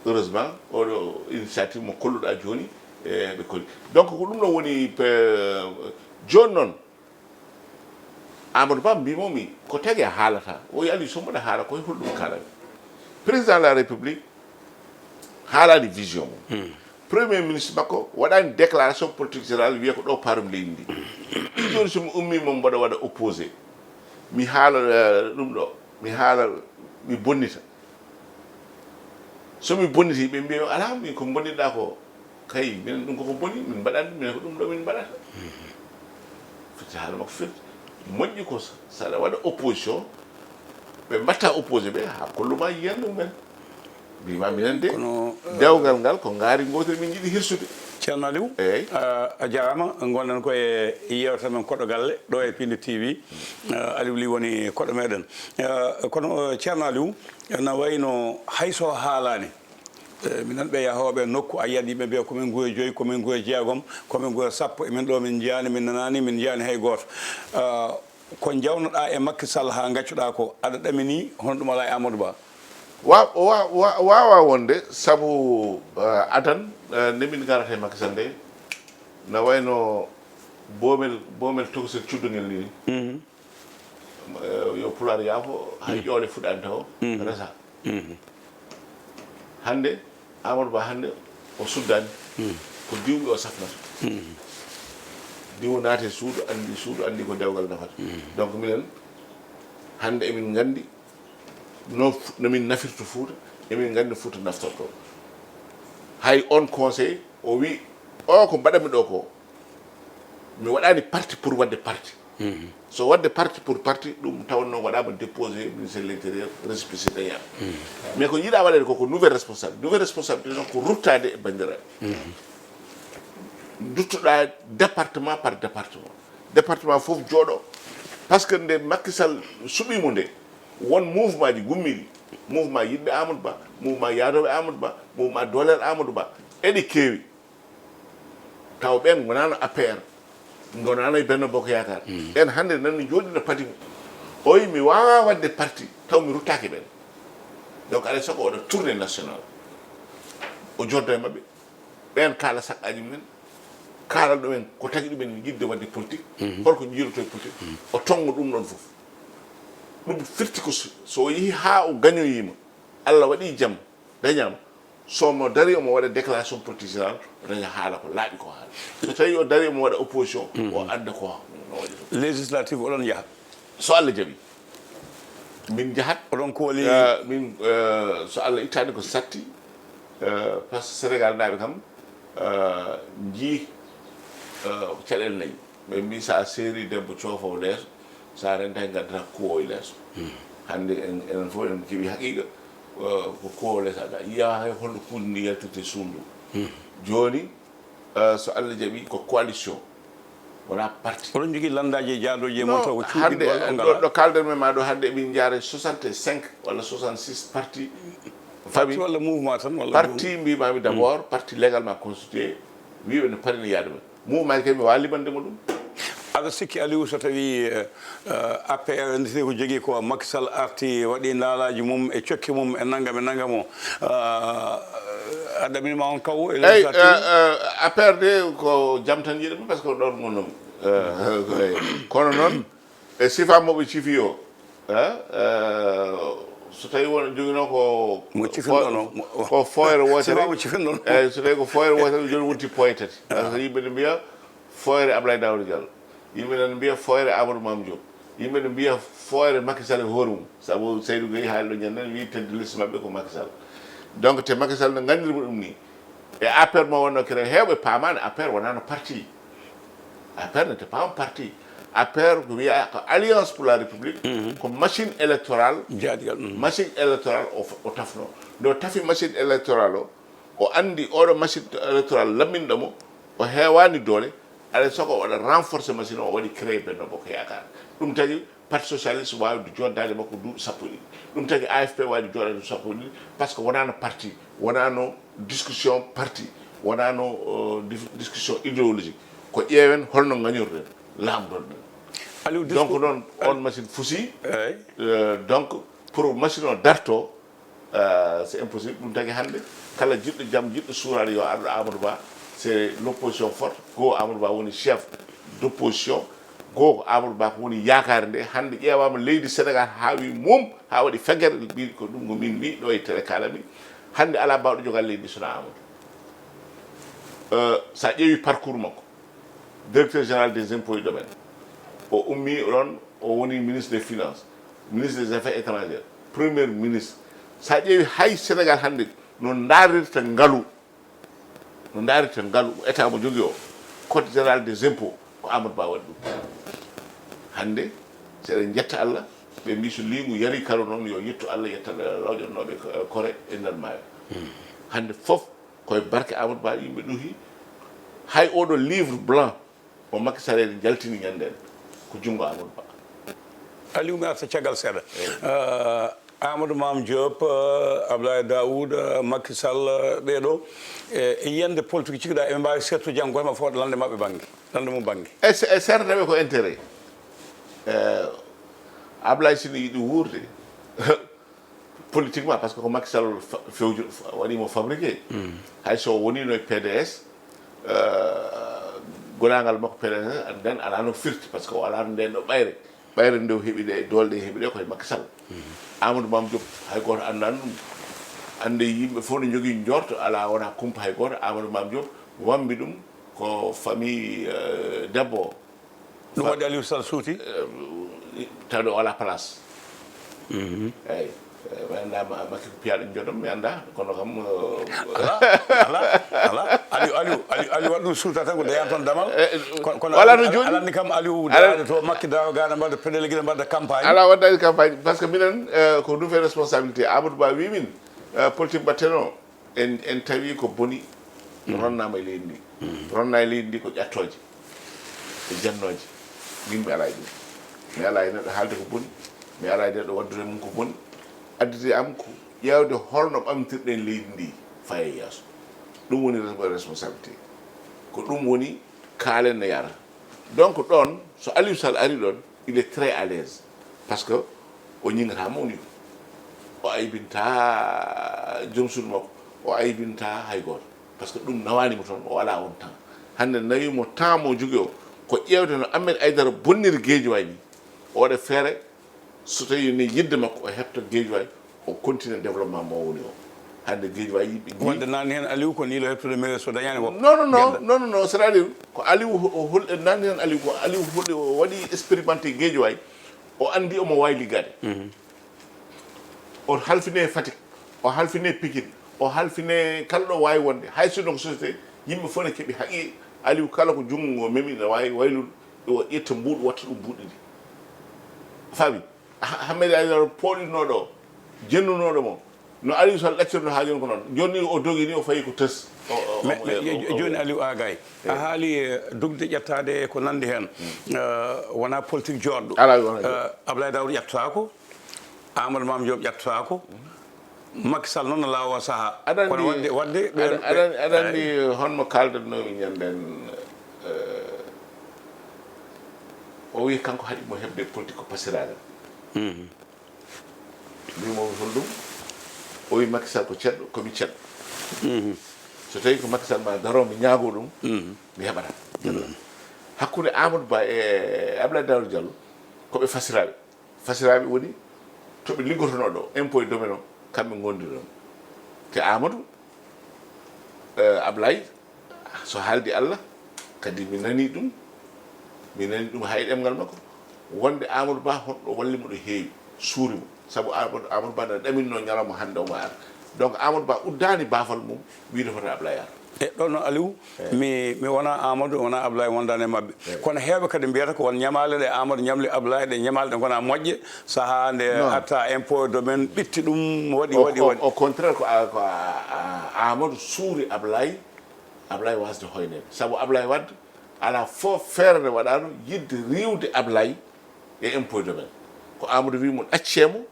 Heureusement, oɗo initiative mo kolluɗa joni, e ɓe kolli. Donc, ko ɗum ɗo woni pe-, joni noon, Amadou Ba mbimomi, ko tagi a haalata. O wi Aliou Sow mbaɗa haala koye holɗum kalami. Président de la République haalani vision mum. Premier ministre makko waɗani déclaration politique générale, wiya ko ɗo parum leydi ndi. Ɗum joni somi ummi mo mboɗo waɗa opposé. Mi haala, eh, ɗum ɗo. Mi haala, mi bonnita. Somi bonniti, ɓe mbiya, "Alaa, min ko mbonniɗaa ko, kay, minen ɗum koko boni, min mbaɗat ɗum, minen ko ɗum ɗo min mbaɗata." Firti haala makko firti. Moƴƴi ko sa-, saɗa waɗa opposition, ɓe mbatta opposé ɓe, haa kolluma yiyan ɗum ɓen. Mbima minen de, kono, eh, dewgal ngal ko ngaari gootel min njiɗi hirsude. Ceerno Aliou, eyyi. A, a jarama, gonɗen ko e yewtere men Koɗo Galle, ɗo e Pindi T V. Eh, Aliou Ly woni koɗo meɗen. Eh, kono, eh, Ceerno Aliou, ene wayno hay so haalani, eh, minen ɓe yahooɓe nokku, a yiyat yimɓe mbiya komin nguye joyi, komin nguye jeegom, komin nguye sappo, emin ɗo min njiyaani, min nanaani, min njiyaani hay gooto. Eh, ko jawnoɗa e Macky Sall haa gaccuɗa ko, aɗa ɗamini hono ɗum alaa e Amadou Ba? Wa-, wa-, wa-, wawa wonde, sabu, eh, adan, eh, nde min ngarata e Macky Sall nde, na wayno boomel, boomel tokosel cuddungel ni. Mhm. Eh, yo Pulaar yaafo, hay ƴoole fuɗaani taw, mhm, resa. Mhm. Hannde, Amadou Ba hannde o suddaani, mhm, ko diwɓe o safnata. Mhm. Diwo naati e suudu, anndi suudu, anndi ko dewgal nafata. Mhm. Donc minen, hannde emin nganndi no fu-, no min nafirta Fuuta, emin nganndi Fuuta naftorto. Hay on conseil, o wi, o ko mbaɗanmi ɗo ko, mi waɗani parti pour waɗde parti. Mhm. So waɗde parti pour parti, ɗum tawanno waɗama déposé ministère de l'intérieur, récépissé dañama. Mhm. Mais ko yiɗa waɗede ko, ko nouvelle responsabilité. Nouvelle responsabilité noon ko ruttade e bandiraɓe. Mhm. Duttoɗa département par département. Département fof jooɗo. Par ce que nde Macky Sall suɓimo nde, won mouvement ji gummiɗi. Mouvement yiɗɓe Amadou Ba, mouvement yaadoɓe Amadou Ba, mouvement doolel Amadou Ba. Eɗi keewi. Taw ɓen ngonano A P R, ngonano e Benno Bokk Yaakaar. Mm. Ɓen hannde nan no jooɗi no padi mo. O wi mi wawa waɗde parti, taw mi ruttaki ɓen. Donc alay sago oɗo tournée nationale. O joddo e maɓɓe. Ɓen kaala saqqaji mumen, kaalal ɗumen ko tagi ɗumen yiɗde waɗde politique, mhm, holko jiiloto e politique. Mhm. O tongo ɗum ɗon fof. Ɗum firti ko so, so o yeehi haa o gañoyima, Allah waɗi jam, dañama, so mo dari omo waɗa déclaration politique générale, o daña haala ko laaɓi ko haala. So tawi o dari omo waɗa opposition, mhm, o adda ko no waɗi ɗum. Législative oɗon yaha? So Allah jaɓi, min njahat. Oɗon kooli? Eh, min, eh, so Allah ittani ko satti, eh, par ce que Sénégal naaɓe kam, eh, njii, eh, caɗeele nayi. Ɓe mbi sa seeri debbo coofowo leeso, sa rentay ngaddata kuwoy leeso. Hmm. Hannde en, enen fof eɗen keɓi haqiiqa, eh, ko kooletaɗa. Yiyaa hay holno kuundi ndi yaltirte suudu. Jooni, eh, so Allah jaɓi ko coalition. Wonaa parti. Oɗon njogii lanndaaji e jaadooji e mon taw ko cuuɗi hannde ɗo, ɗo kalden men ma ɗo hannde emin njaare soixante-cinq walla soixante-six parti. Parti walla mouvement tan walla parti mbimami d'abord, parti légalement constitué, wiiɓe no parina yaade men. Mouvement kay mi wawa limande mo ɗum. Aɗa sikki Aliou so tawi, eh, eh, A P R andi ko jogui ko Macky Sall arti waɗi ndalaji mum e cokke mum e nanngam e nanngam o, eh, a ɗaminima on kaw e Eyyi, législative? Eh, eh, A P R de ko jam tan yiɗi ɗum parce que ɗon gonnomi. Eh, kono noon e sifa moɓe cifi o, eh, eh, so tawi won joguino ko mo cifinɗon o, mo- ko foyre wotere. Sifa mo cifinɗon. Eyyi, so tawi ko foyre wotere, joni wonti poye tati. Parce que yimɓe ne mbiya foyre Ablaye Daouda Diallo, yimɓe ne mbiya foyre Amadou Mame Diop, yimɓe ne mbiya foyre Macky Sall e hoore mum. Sabu Seydou Gueye haali ɗo ñanden wi tedde liste maɓɓe ko Macky Sall. Donc te Macky Sall no gandiri mo ɗum ni. E A P R mo wonno kere hewɓe pamani A P R wonano parti. A P R n'était pas un parti. A P R ko wiya ko Alliance pour la République, ko machine électorale. Jaadigal, mm. Machine électorale o, o tafno. Nde o tafi machine électorale o, o andi oɗo machine électorale lamminɗo mo, o hewani doole, alay saago o waɗa renforcer machine o, o waɗi créé Benno Bokk Yaakaar. Ɗum tagi Parti socialiste wawde joddade makko duuɓi sappo e ɗiɗi. Ɗum tagi A F P wawde joɗade duuɓi sappo e ɗiɗi, parce que wonano parti, wonano discussion parti, wonano, euh, dif-, discussion idéologique. Ko ƴeewen holno gañorɗen, lamdoɗen. Aliou, donc discours noon, on machine fusi. Eyyi. Euh, donc pour machine o darto, euh, c'est impossible. Ɗum tagi hannde kala jiɗɗo jam, jiɗɗo suuraade yo arɗo Amadou Ba. C'est l'opposition forte. Ko Amadou Ba woni chef d'opposition. Goo ko Amadou Ba ko woni yaakaare nde. Hannde ƴeewaama leydi Sénégal haa wi mum, haa waɗi feggere, mbi ko ɗum ko min mbi ɗo e télé kaalami. Hannde alaa baawɗo jogaade leydi ndi so wonaa Amadou. Euh, so a ƴeewi parcours makko, directeur général des impôts et domaines, o ummi ɗon, o woni ministre des finances, ministre des affaires étrangères, premier ministre. So a ƴeewi hay Sénégal hannde no ndaarirta ngalu, no ndaarirta ngalu, état mo jogii o, code général des impôts, ko Amadou Ba waɗi ɗum. Hannde, so eɗen njetta Allah, ɓe mbi so liingu yari kalo noon, yo yettu Allah, yetta lawƴannooɓe ko-, kore e nder maayo. Hannde fof koye barke Amadou Ba yimɓe ɗuhi. Hay oɗo livre blanc mo Macky Sall en jaltini ñande en, ko junngo Amadou Ba. Aliou, mi arta caggal seeɗa. Eyyi. Euh, Amadou Mame Diop, euh, Abdoulaye Daouda, euh, Macky Sall, euh, ɓeeɗo, e, e yiyannde politique cikkuɗa eɓe mbaawi seertude janngo goto maɓɓe fof lande maɓɓe bannge, lande mum bannge. E se-, e seertaɓe ko intérêt. Euh, Abdoulaye Sylla yiɗi wuurde politiquement, parce que ko Macky Sall fa-, fewju-, fa-, waɗi mo fabriqué. Hay so o wonino e P D S, euh, gonaangal makko P D S nden alaa no firti, parce que o alaa nden ɗo ɓayre. Ɓayre nde o heɓi ɗe, doole ɗe heɓi ɗe koye Macky Sall. Amadou Mame Diop, hay gooto anndaani ɗum. Annde yimɓe fof no njogii njorto, alaa wonaa kumpa hay gooto. Amadou Mame Diop wambi ɗum ko famille, euh, debbo o. Ɗum waɗi Aliou Sall suuti? Eh, tawde o alaa place. Eyyi. Eh, mi anndaa ma-, Macky ko piyaɗo jodom, mi anndaa. Kono kam, eh, ala, ala, ala. Aliou, Aliou, Aliou, Aliou waɗi ɗum suuta tan ko deyan toon damal. Eh, eh, kono, kono wala no ala, jooni. Ala ni kam Aliou, ala. Daade to Macky dawa gana mbaɗa peɗele gila mbaɗa campagne. Ala waɗani campagne, parce que minen, eh, ko ɗum fe responsabilité. Amadou Ba wi min, eh, politique mbaɗteno. En, en tawi ko boni, mm, ronnama e leydi ndi. Mm. Ronna e leydi ndi ko ƴattooje e jannooje. Min mi alaa e ɗum. Mi alaa e neɗɗo haalde ko boni. Mi alaa e neɗɗo waɗdude mum ko boni. Additi am ko ƴeewde holno ɓamtirɗen leydi ndi faya e yeeso. Ɗum woni res-, responsabilité. Ko ɗum woni kaalen no yara. Donc ɗon, so Aliou Sall ari ɗon, il est très à l'aise. Parce que o ñingata mawni ko. O aybinta joom suudu makko. O aybinta hay gooto. Parce que ɗum nawani mo toon, o alaa on temps. Hannde nawi mo temps mo jogii o, ko ƴeewde no Ahmed Aïdara bonniri Guédiawaye ni. O waɗa feere, so tawi ni yidde makko, o heɓta Guédiawaye, o continue développement mo woni o. Hannde Guédiawaye yimɓe ngi- Wonde nanni heen Aliou ko ni lo heɓtude mairie so dañaani ko. Non, non, non, geɗal. Non, non, non, c'est-à-dire ko Aliou o, o hol-, nanni heen Aliou ko Aliou hol-, o waɗi expérimenté Guédiawaye, o anndi omo waawi liggaade. Mhm. O halfine Fatick, o halfine Pikine, o halfine kala ɗo waawi wonde. Hay sinno ko société, yimɓe fof ne keɓi haqqi Aliou kala ko junngo ngo memi ne waawi waylude, o ƴetta mbuuɗu, watta ɗum mbuuɗi ɗi. Faami? Ahmed Aidara pooɗinooɗo, jennunooɗo mo, no Aliou Sall ɗaccirno haa jooni ko noon. Jooni o dogi ni, o fayi ko tës. O- o- Mais- o- mais o- o- jooni Aliou Agay, a haali e dugde ƴettaade e ko nanndi heen. Wonaa politique jooɗɗo. Alaa, wonaa Ablaye Daoud ƴettaako, Amadou Mame Diop ƴettaako. Macky Sall noon no laawa sahaa. Aɗa Kono anndi- waɗde waɗde aɗa- aɗa- aɗa anndi honno kaaldannomi ñande nden? O wi kanko haɗi mo heɓde politique ko pasiraagal. Mbimo mi hol ɗum? O wi Macky Sall ko ceɗɗo, komi ceɗɗo. So tawi ko Macky Sall ma daro, mi ñaago ɗum, mi heɓata. Hakkunde Amadou Ba e Abdoulaye Daouda Diallo, ko ɓe fasiraaɓe. Fasiraaɓe woni to ɓe liggotonoo ɗo, impôt e domaine o, kamɓe ngondi ɗon. Te Amadou, eh, Ablaye, so haaldi Allah, kadi mi nani ɗum, mi nani ɗum hay ɗemngal makko, wonde Amadou Ba honɗo walli mo ɗo heewi, suuri mo. Sabu Amadou, Amadou Ba ne ɗaminno ñalawma hannde omo ara. Donc Amadou Ba uddaani baafal mum, wiide hoto Ablaye ar. E ɗo no Aliou, mi mi wona Amadou, wona Ablaye wondani e maɓɓe. Kono heewɓe kadi mbiyata ko won ñamaale ɗe Amadou ñamli Ablaye, ɗe ñamaale ɗe ngona moƴƴe, sahaa nde atta impôt domaine ɓitti ɗum, waɗi waɗi waɗi. Au contraire, ko a- ko a- a- Amadou suuri Ablaye, Ablaye wasde hoyneede. Sabu Ablaye Wade alaa fof feere nde waɗaano yiɗde riiwde Ablaye e impôt domaine. Ko Amadou wi mo ɗaccee mo,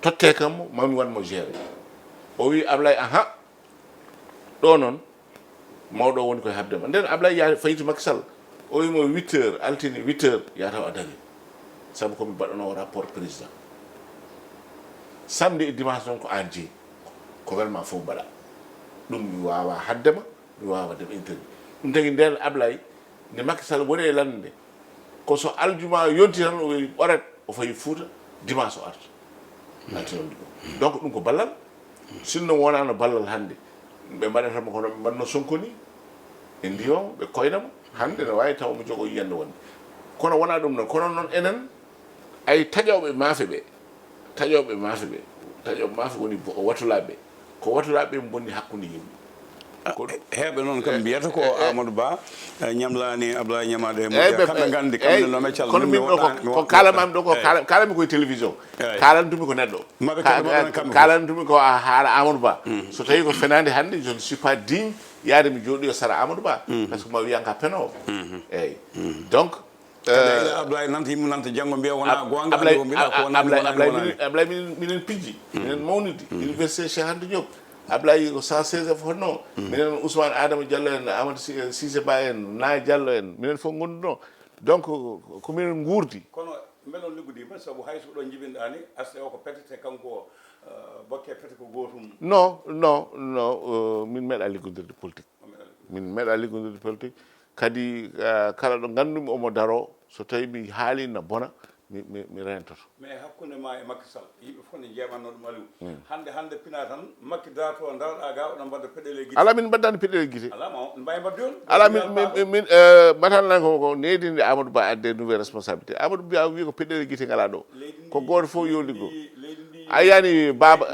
tottee kam mo, mami wan mo gérer. O wi Ablaye, aha, ɗo noon mawɗo o woni koye haɓde ma. Nden Ablaye yaari fayi to Macky Sall, o wi mo huit heures, altine huit heures, yataw a dañi. Sabu komi baɗɗanoowo rapport président. Samedi e dimanche noon ko aan jeyi. Ko welma fof mbaɗa. Ɗum mi waawaa haɗde ma, mi waawaa waɗde ma interview. Ɗum tagi nden Ablaye, nde Macky Sall woni e lannde nde, ko so aljuma yonti tan o wi ɓoret, o fayi Fuuta, dimanche o arta. Arti noon ɗum. Donc ɗum ko ballal. Sinno wonano ballal hannde, ɓe mbaɗata mo kono ɓe mbaɗno Sonko ni, ɓe ndiwa mo, ɓe koyna mo. Hannde ne waawi taw mo jogo yiyannde wonde. Kono wona ɗum noon, kono noon enen, ay taƴooɓe maafe ɓe, taƴooɓe maafe ɓe, taƴooɓe maafe woni bo- watulaaɓe ɓe. Ko watulaaɓe ɓe mbonni hakkunde yimɓe. Ko- Heewɓe noon kam mbiyata ko Amadou Ba, eh, ñamlaani Ablaye ñamaade e moƴƴa. Kamɓe nganndi, kamɓe no mecal. Kono min ɗo ko- ko kaalamami ɗo ko kaala- kaalami koye télévision. Kaalantumi ko neɗɗo. Maɓe kadi mbaɗana kamɓe fof. Kaalantumi ko a haala Amadou Ba. So tawi ko fenaande hannde, je ne suis pas digne yaade mi jooɗoyo sara Amadou Ba. Par ce que ma wiyan ka penoowo. Eyyi. Donc, Kadi ila Ablaye nanta, yimɓe nanta janngo mbiya wona goonga, Ablaye, andi o mbiɗa ko wona, Ablaye, wona, Ablaye, wona. Minen, Ablaye, minen, minen pijji, minen mawnidi, Université Cheikh Anta Diop. Ablaye ko cent seize F honno, minen Ousmane Adama Diallo en, Amadou Si- Cissé Ba en, Na Diallo en, minen fof gonduno. Donc ko minen nguurdi. Kono mbele on liggodima, sabu hay so ɗo jibinɗa ni, aste o ko pete, te kanko, eh, bokke pete ko gootum. Non, non, non, euh, min meeɗa liggodirde politique. Min meeɗa liggodirde politique. Kadi, eh, kala ɗo nganndu-mi omo daroo, so tawii mi haalii na bona, mi, mi, mi reentoto. Mais hakkunde ma e Macky Sall, yimɓe fof ne njeeɓatno ɗum, Aliou. Hannde, hannde pina tan, Macky darto, daroɗa ga, oɗon mbaɗa peɗeele gite. Alaa, min mbaɗdaani peɗeele gite. Alaa, ma on mbawi mbaɗde on. Alaa, min, min, min, min, eh, mbaɗatno ko, ko needinde Amadou Ba adde nouvelle responsabilité. Amadou Ba wi ko peɗeele gite ngalaa ɗo. Ko gooto fof yo liggo. A yiyani baaba.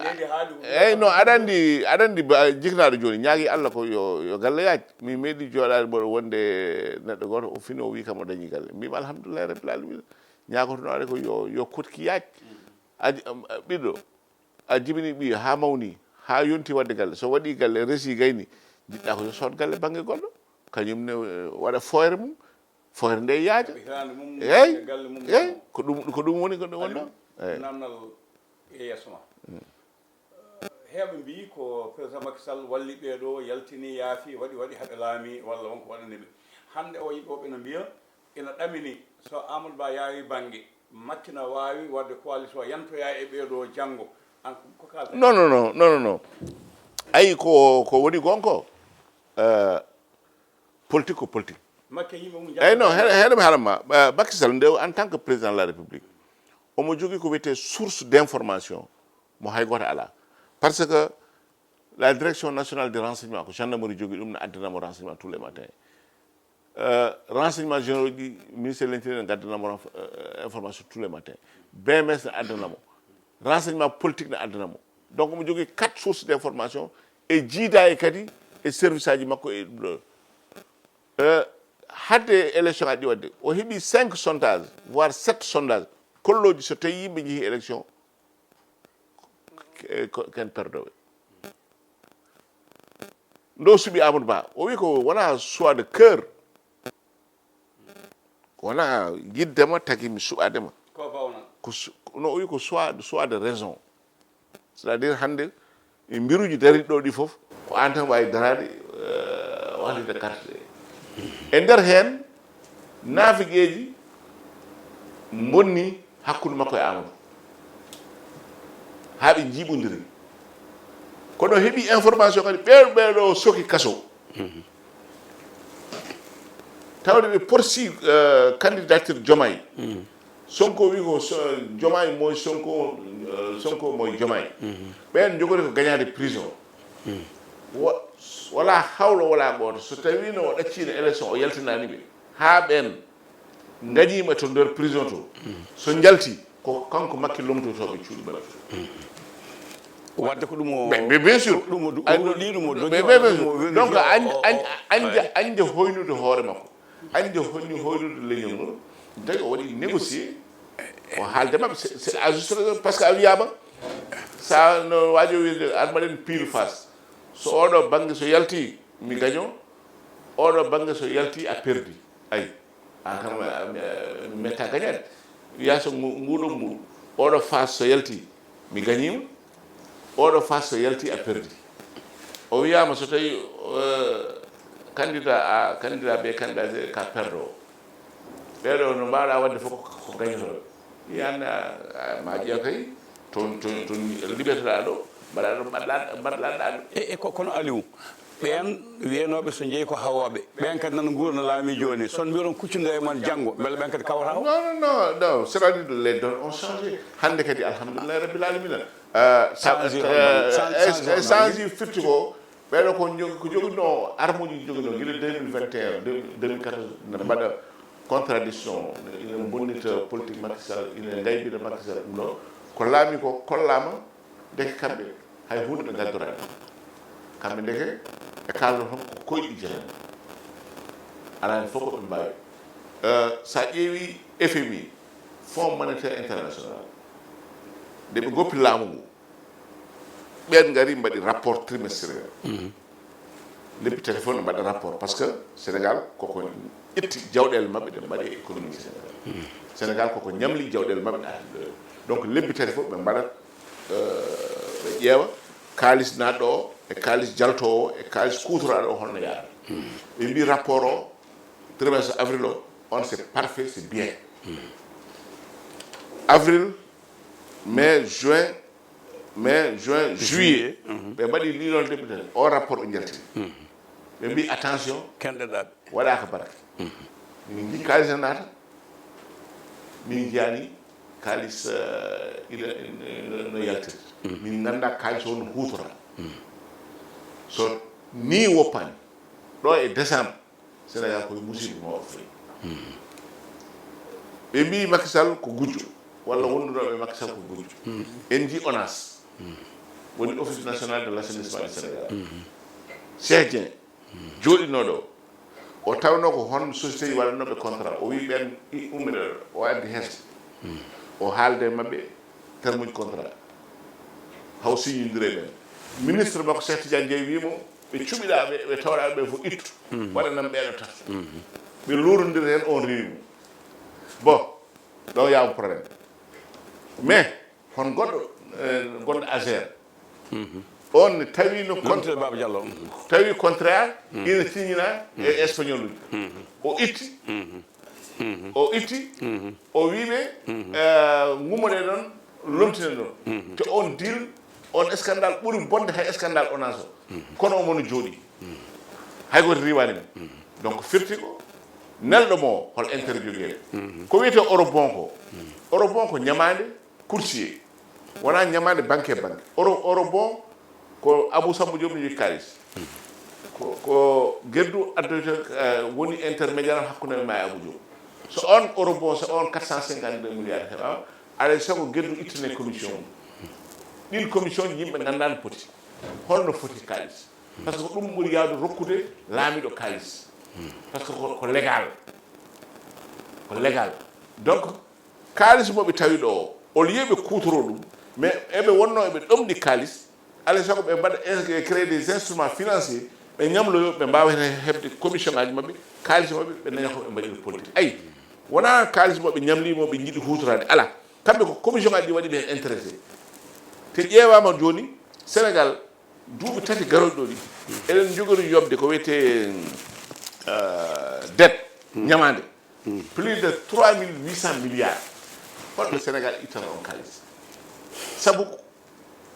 Eyyi, non, aɗa anndi, aɗa anndi ba- jiknaaɗo jooni, ñaagi Allah ko yo, yo galle yaaj. Mi meeɗi jooɗaade mboɗo wonde neɗɗo gooto, o fini, o wi kam o dañi galle. Mbimi alhamdulillahi rabbil alamina. Ñaagotonoɗa ko yo, yo koɗki yaaj. A ji- am- a- ɓiɗɗo, a jibini ɓiyo haa mawni, haa yonti waɗde galle. So waɗi galle, resi, gayni, jiɗɗa ko yo sood galle bannge goɗɗo. Kañum ne, eh, waɗa fooyre mum, fooyre nde yaaja. Eyyi, eyyi, ko ɗum, ko ɗum woni ko ɗum wonno. Eyyi. Namdal e yeeso ma. Heewɓe mbiyi ko président Macky Sall walli ɓee ɗo, yaltini, yaafi, waɗi, waɗi, haɓe laami, walla wonko waɗani ɓe. Hannde o, yimɓe woɓɓe no mbiya ina ɗamini, so Amadou Ba yaawi bannge, Macky na waawi waɗde coalition, yantoya e ɓee ɗo janngo. An ko, ko kaalɗa? Non, non, non, non, non, non. Ayi, ko, ko woni gonko, eh, politique ko politique. Macky yimɓe mum. Eyyi, non, heɗe- heɗe mi haalan ma, eh, Macky Sall nde, en tant que président de la République, omo jogii ko wiyetee source d'information mo hay gooto alaa. Par ce que la direction nationale du renseignement, ko gendarmerie jogii ɗum, ne addana mo renseignement tous les matins. Euh, renseignement généraux ɗi, ministère de l'intérieur ne ngaddana mo renf- euh, information tous les matins. B M S ne addana mo. Renseignement politique ne addana mo. Donc omo jogii quatre sources d'information e jiidaa e kadi e service aji makko e ɗum ɗo. Euh, hadde élection aji ɗi waɗde, o heɓi cinq sondages, voire sept sondages. Kolloji, so tawi yimɓe jeehi élection, ke- ko- ken perdoɓe. Ndo suɓi Amadou Ba, o wi ko wona choix de cœur, wona yiddema tagi mi suɓadema. Ko su- no o wi ko choix choix de raison. C'est-à-dire hande e mbiruji dariɗi ɗo ɗi fof, ko an tan wawi darade, eh, wallide carte ɗe. E nder hen, naafiqeji bonni hakkude makko e Amadou, ha ɓe jiiɓodiri. Kono heɓi information kadi ɓe ɓeɗo soki kaso. Tawde ɓe porsi, eh, candidature Diomaye. Sonko wi ko so- Diomaye moy Sonko, eh, Sonko moy Diomaye. Ɓen jogori ko gagnade prison. Wa- wala hawlo wala goto, so tawino o ɗaccino élection, o yaltinani ɓe ha ɓen gañima to nder prison to. So jalti, ko kanko Macky lomtotoɓe cuuɗi maɓɓe. Wadde ko ɗum o- Bien- bien- bien sûr. Ɗum o- ɗum o- ɗum o- donc añde hoynude hoore makko, añde honni hoynude leñol ngol, tawi o waɗi négocier, o haalde maɓɓe, c'est à juste raison, parce que a wiyama sa no wajo wiyde armaɗen pile face, so oɗo banggue so yalti mi gaño, oɗo banggue so yalti a perdi. Ayi, an kam mi metta gañade. Wiya so nguɗo mbuɗo, oɗo face so yalti mi gañima, oɗo face so yalti a perdi. O wiyama so tawi, eh, candidat a candidat ɓe candidat ka perdo. Ɓeɗo no mbawɗa wadde fof ko gañotoɓe. Yan ma ƴeew kay toon toon toon liɓetoɗa ɗo, mbaɗa ɗo mbaɗlanɗa ɗo. E e ko- kono Aliou, ɓen wiyanoɓe so jeeyi ko hawoɓe, ɓen kadi nana guura no laami joni, son mbiɗon kuccude e mon janngo, beele ɓen kadi kawata o? Non, non, non, non, c'est-à-dire les données ont changé. Hande kadi alhamdulillahi rabbil alamina. Changé. Changé firti ko ɓeɗo ko jog- ko joguino armuji joguino gila deux mille vingt et un, deux mille quatorze, ne mbaɗa contradiction, ina bonnita politique Macky Sall, ina gaybina Macky Sall. Ɗum ɗo ko laami ko kollama, deke kamɓe hay hunde ɓe gaddorani. Kamɓe deke ɓe kalno tan ko koyɗi jeeya. Alani fof ko ɓe mbawi. Sa ƴeewi F M I, Fonds Monétaire International, nde ɓe goppi laamu ngu, ɓen ngari mbaɗi rapport trimestriel. Lebbi tati fof no mbaɗa rapport, parce que Sénégal koko itti jawɗele maɓɓe ɗe mbaɗi e économie Sénégal. Sénégal koko ñamli jawɗele maɓɓe ɗe arti ɗo. Donc lebbi tati fof ɓe mbaɗat, ɓe ƴeewa kaalis naatɗo o e kaalis jaltowo o e kaalis kuutoraɗo o holno yaara. Ɓe mbi rapport o trimestre avril o, on c'est parfait, c'est bien. Avril, mai, juin, mai, juin, juillet, ɓe mbaɗi ɗiɗon député o rapport ɓe jaltini. Ɓe mbi attention, kenɗeɗaɓe waɗaka barke. Min jii kaalis ne naata, min jiyani kaalis ina no yaltirta. Min ganda kaalis o no hutora. So ni woppani ɗo e décembre, Sénégal koye musiba mawɗo fayi. Ɓe mbi Macky Sall ko gujjo, walla wondunoɓe Macky Sall ko gujjo. En jii onas, woni Office National de l'Assainissement du Sénégal. Cheikh Dieng jooɗinoɗo o, tawno ko hon société waɗanoɓe contrat, o wi ɓen ummiɗo, o addi hesɓe, o haalde maɓɓe termuji contrat, haw signidire ɓen. Ministre makko Cheikh Tidiane Dieye wimo ɓe cuɓiɗa ɓe, ɓe tawɗa ɓe fof ittu, waɗanam ɓeɗo tata. Ɓe lorondiri hen, on rewi mo. Bon, ɗo yaw problème. Mais hon goɗɗo gonɗo Azer, on ne tawino, lomtino Baba Diallo. Tawi contrat ina signina e espagnol uji. O itti, o itti, o wiɓe, gummoɗe ɗon, lomtine ɗon. Te on deal, on scandale ɓuri bonde hay scandale onas o. Kono omono jooɗi, hay goto riwani mo. Donc firti ko nelɗo mo hol intérêt jogui hen. Ko wiyete eurobond ko, eurobond ko ñamande courtier, wona ñamande banque e banque. Euro eurobond ko Abou Samba Diop ne jogui kalis. Ko ko geddu addoyta, woni intermédiaire hakkude ma e Abou Diop. So on eurobond, so on quatre cent cinquante deux milliards heɓama, alay sago geddu ittane commission mum. Ɗin commission ji yimɓe ganda no poti, holno foti kalis. Parce que ɗum ɓuri yawde rokkude laamiɗo kalis. Parce que ko ko légal, ko légal. Donc Kaalis mo ɓe tawi ɗo o, au lieu ɓe kuutoro ɗum, mais eɓe wonno eɓe ɗomɗi kaalis. Alay sago ɓe mbaɗa in- créer des instruments financiers, ɓe ñamloyo, ɓe mbaawa heɓde commission ngaji maɓɓe, kaalis maɓɓe, ɓe daña ko ɓe mbaɗira politique. Ayi, wona kaalis mo ɓe ñamlimo ɓe jiɗi hutorade, ala. Kamɓe ko commission ngaji ɗi waɗi ɓe intéressé. Te ƴeewaama jooni, Sénégal, duuɓi tati garooji ɗo ɗi, eɗen njogori yoɓde ko wiyetee, euh, dette ñamaande, plus de trois mille huit cent milliards. Holɗo Sénégal ittata on kaalis? Sabu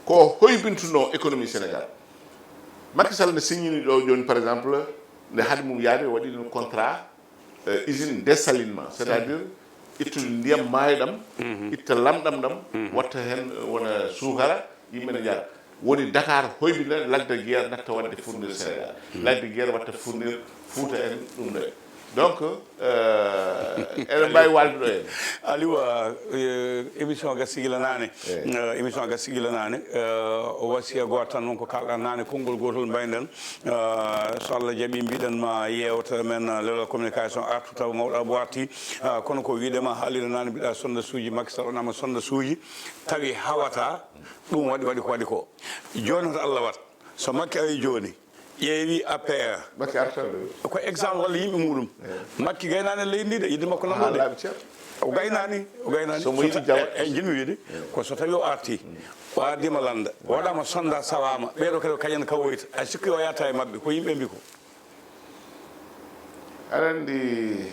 ko hoybintunoo économie Sénégal. Macky Sall ne signini ɗo jooni, par exemple, nde haade mum yaade, o waɗi ɗum contrat, euh, usine dessalement, c'est-à-dire ittude ndiyam maayo ɗam, itta lamɗam ɗam, watta heen, euh, wona suukara, yimɓe ne njara. Woni Dakar hoybina, Lac de Guiers natta waɗde fournir Sénégal. Lac de Guiers watta fournir Fouta en ɗum ɗo. Donc, euh, eɗen mbaawi waalde ɗo en. Aliou, euh, émission gasi gila naane. Eh. Euh, émission gasi gila naane. Euh, o wasiya gooto tan, won ko kaalɗaa naane, konngol gootol mbayden. Euh, so Allah jaɓi, mbiɗen ma yeewtere men, euh, leɗol communication artu taw mawɗo Abou arti. Euh, kono ko wiide ma haalire naane, mbiɗa sondasuuji, Macky Sall wonama sondasuuji, tawi hawata ɗum waɗi, waɗi ko waɗi ko. Jooni wata Allah wat. So Macky ari jooni, ƴeewi A P R. Macky arta ɗo. Ko exemple walla yimɓe muɗum. Eh. Macky gaynaani e leydi ndi de, yidde makko Ah, lamɗo de. Laaɓi ceerno. O gaynaani, o gaynaani. So mo yiɗi So ta-, jam- e, e, jiɗmi wiide, ko so tawi o arti, o ardima lannda, o waɗama sonda sawaama, ɓeeɗo kadi ko kañen kawoyta. A sikki o yahata e maɓɓe, ko yimɓe mbi ko. Aɗa anndi,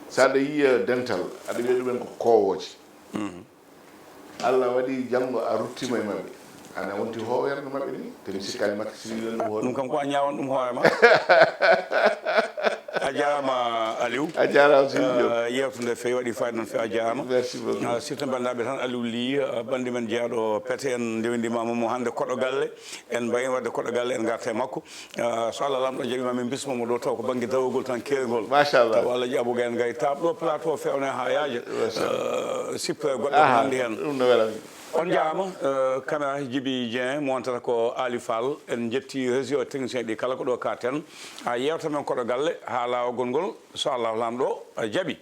so aɗa yiya dental, aɗa wiya ɗumen ko koowooje. Allah waɗi janngo a ruttima e maɓɓe. Ana wonti hooweere no maɓɓe ni, te mi sikkaani Macky Sall yiɗan ɗum hoore. Ɗum kam ko a ñaawan ɗum hoore ma. A jaaraama, Aliou. A jaaraama, Sidi Diop. Euh, yeewtere nde feewi, waɗi fayida no feewi, a jaaraama. Merci beaucoup. Euh, sirte banndiraaɓe tan, Aliou Ly, euh, banndi men jeyaaɗo Pete, en ndewindiima mo hannde koɗo galle. En mbayi waɗde koɗo galle, en ngarta e makko. Euh, so Allah Laamɗo jaɓiima, min bisma mo ɗo, taw ko bannge dawrugol tan, keergol. Machallah. Taw Allah jaɓi Abou Gaye en ngayi taaɓ ɗo plateau, fewne haa yaaja. Machallah. Euh, sippo e goɗɗo ko Aha, nanndi heen. Ɗum no welami. On njaaraama, euh, caméra Djiby Dieng, mo wontata ko Ali Fall. En njetti régie technicien ɗi kala ko ɗo kaaten. A yeewta men koɗo galle haa laawagol ngol, so Allah Laamɗo jaɓi.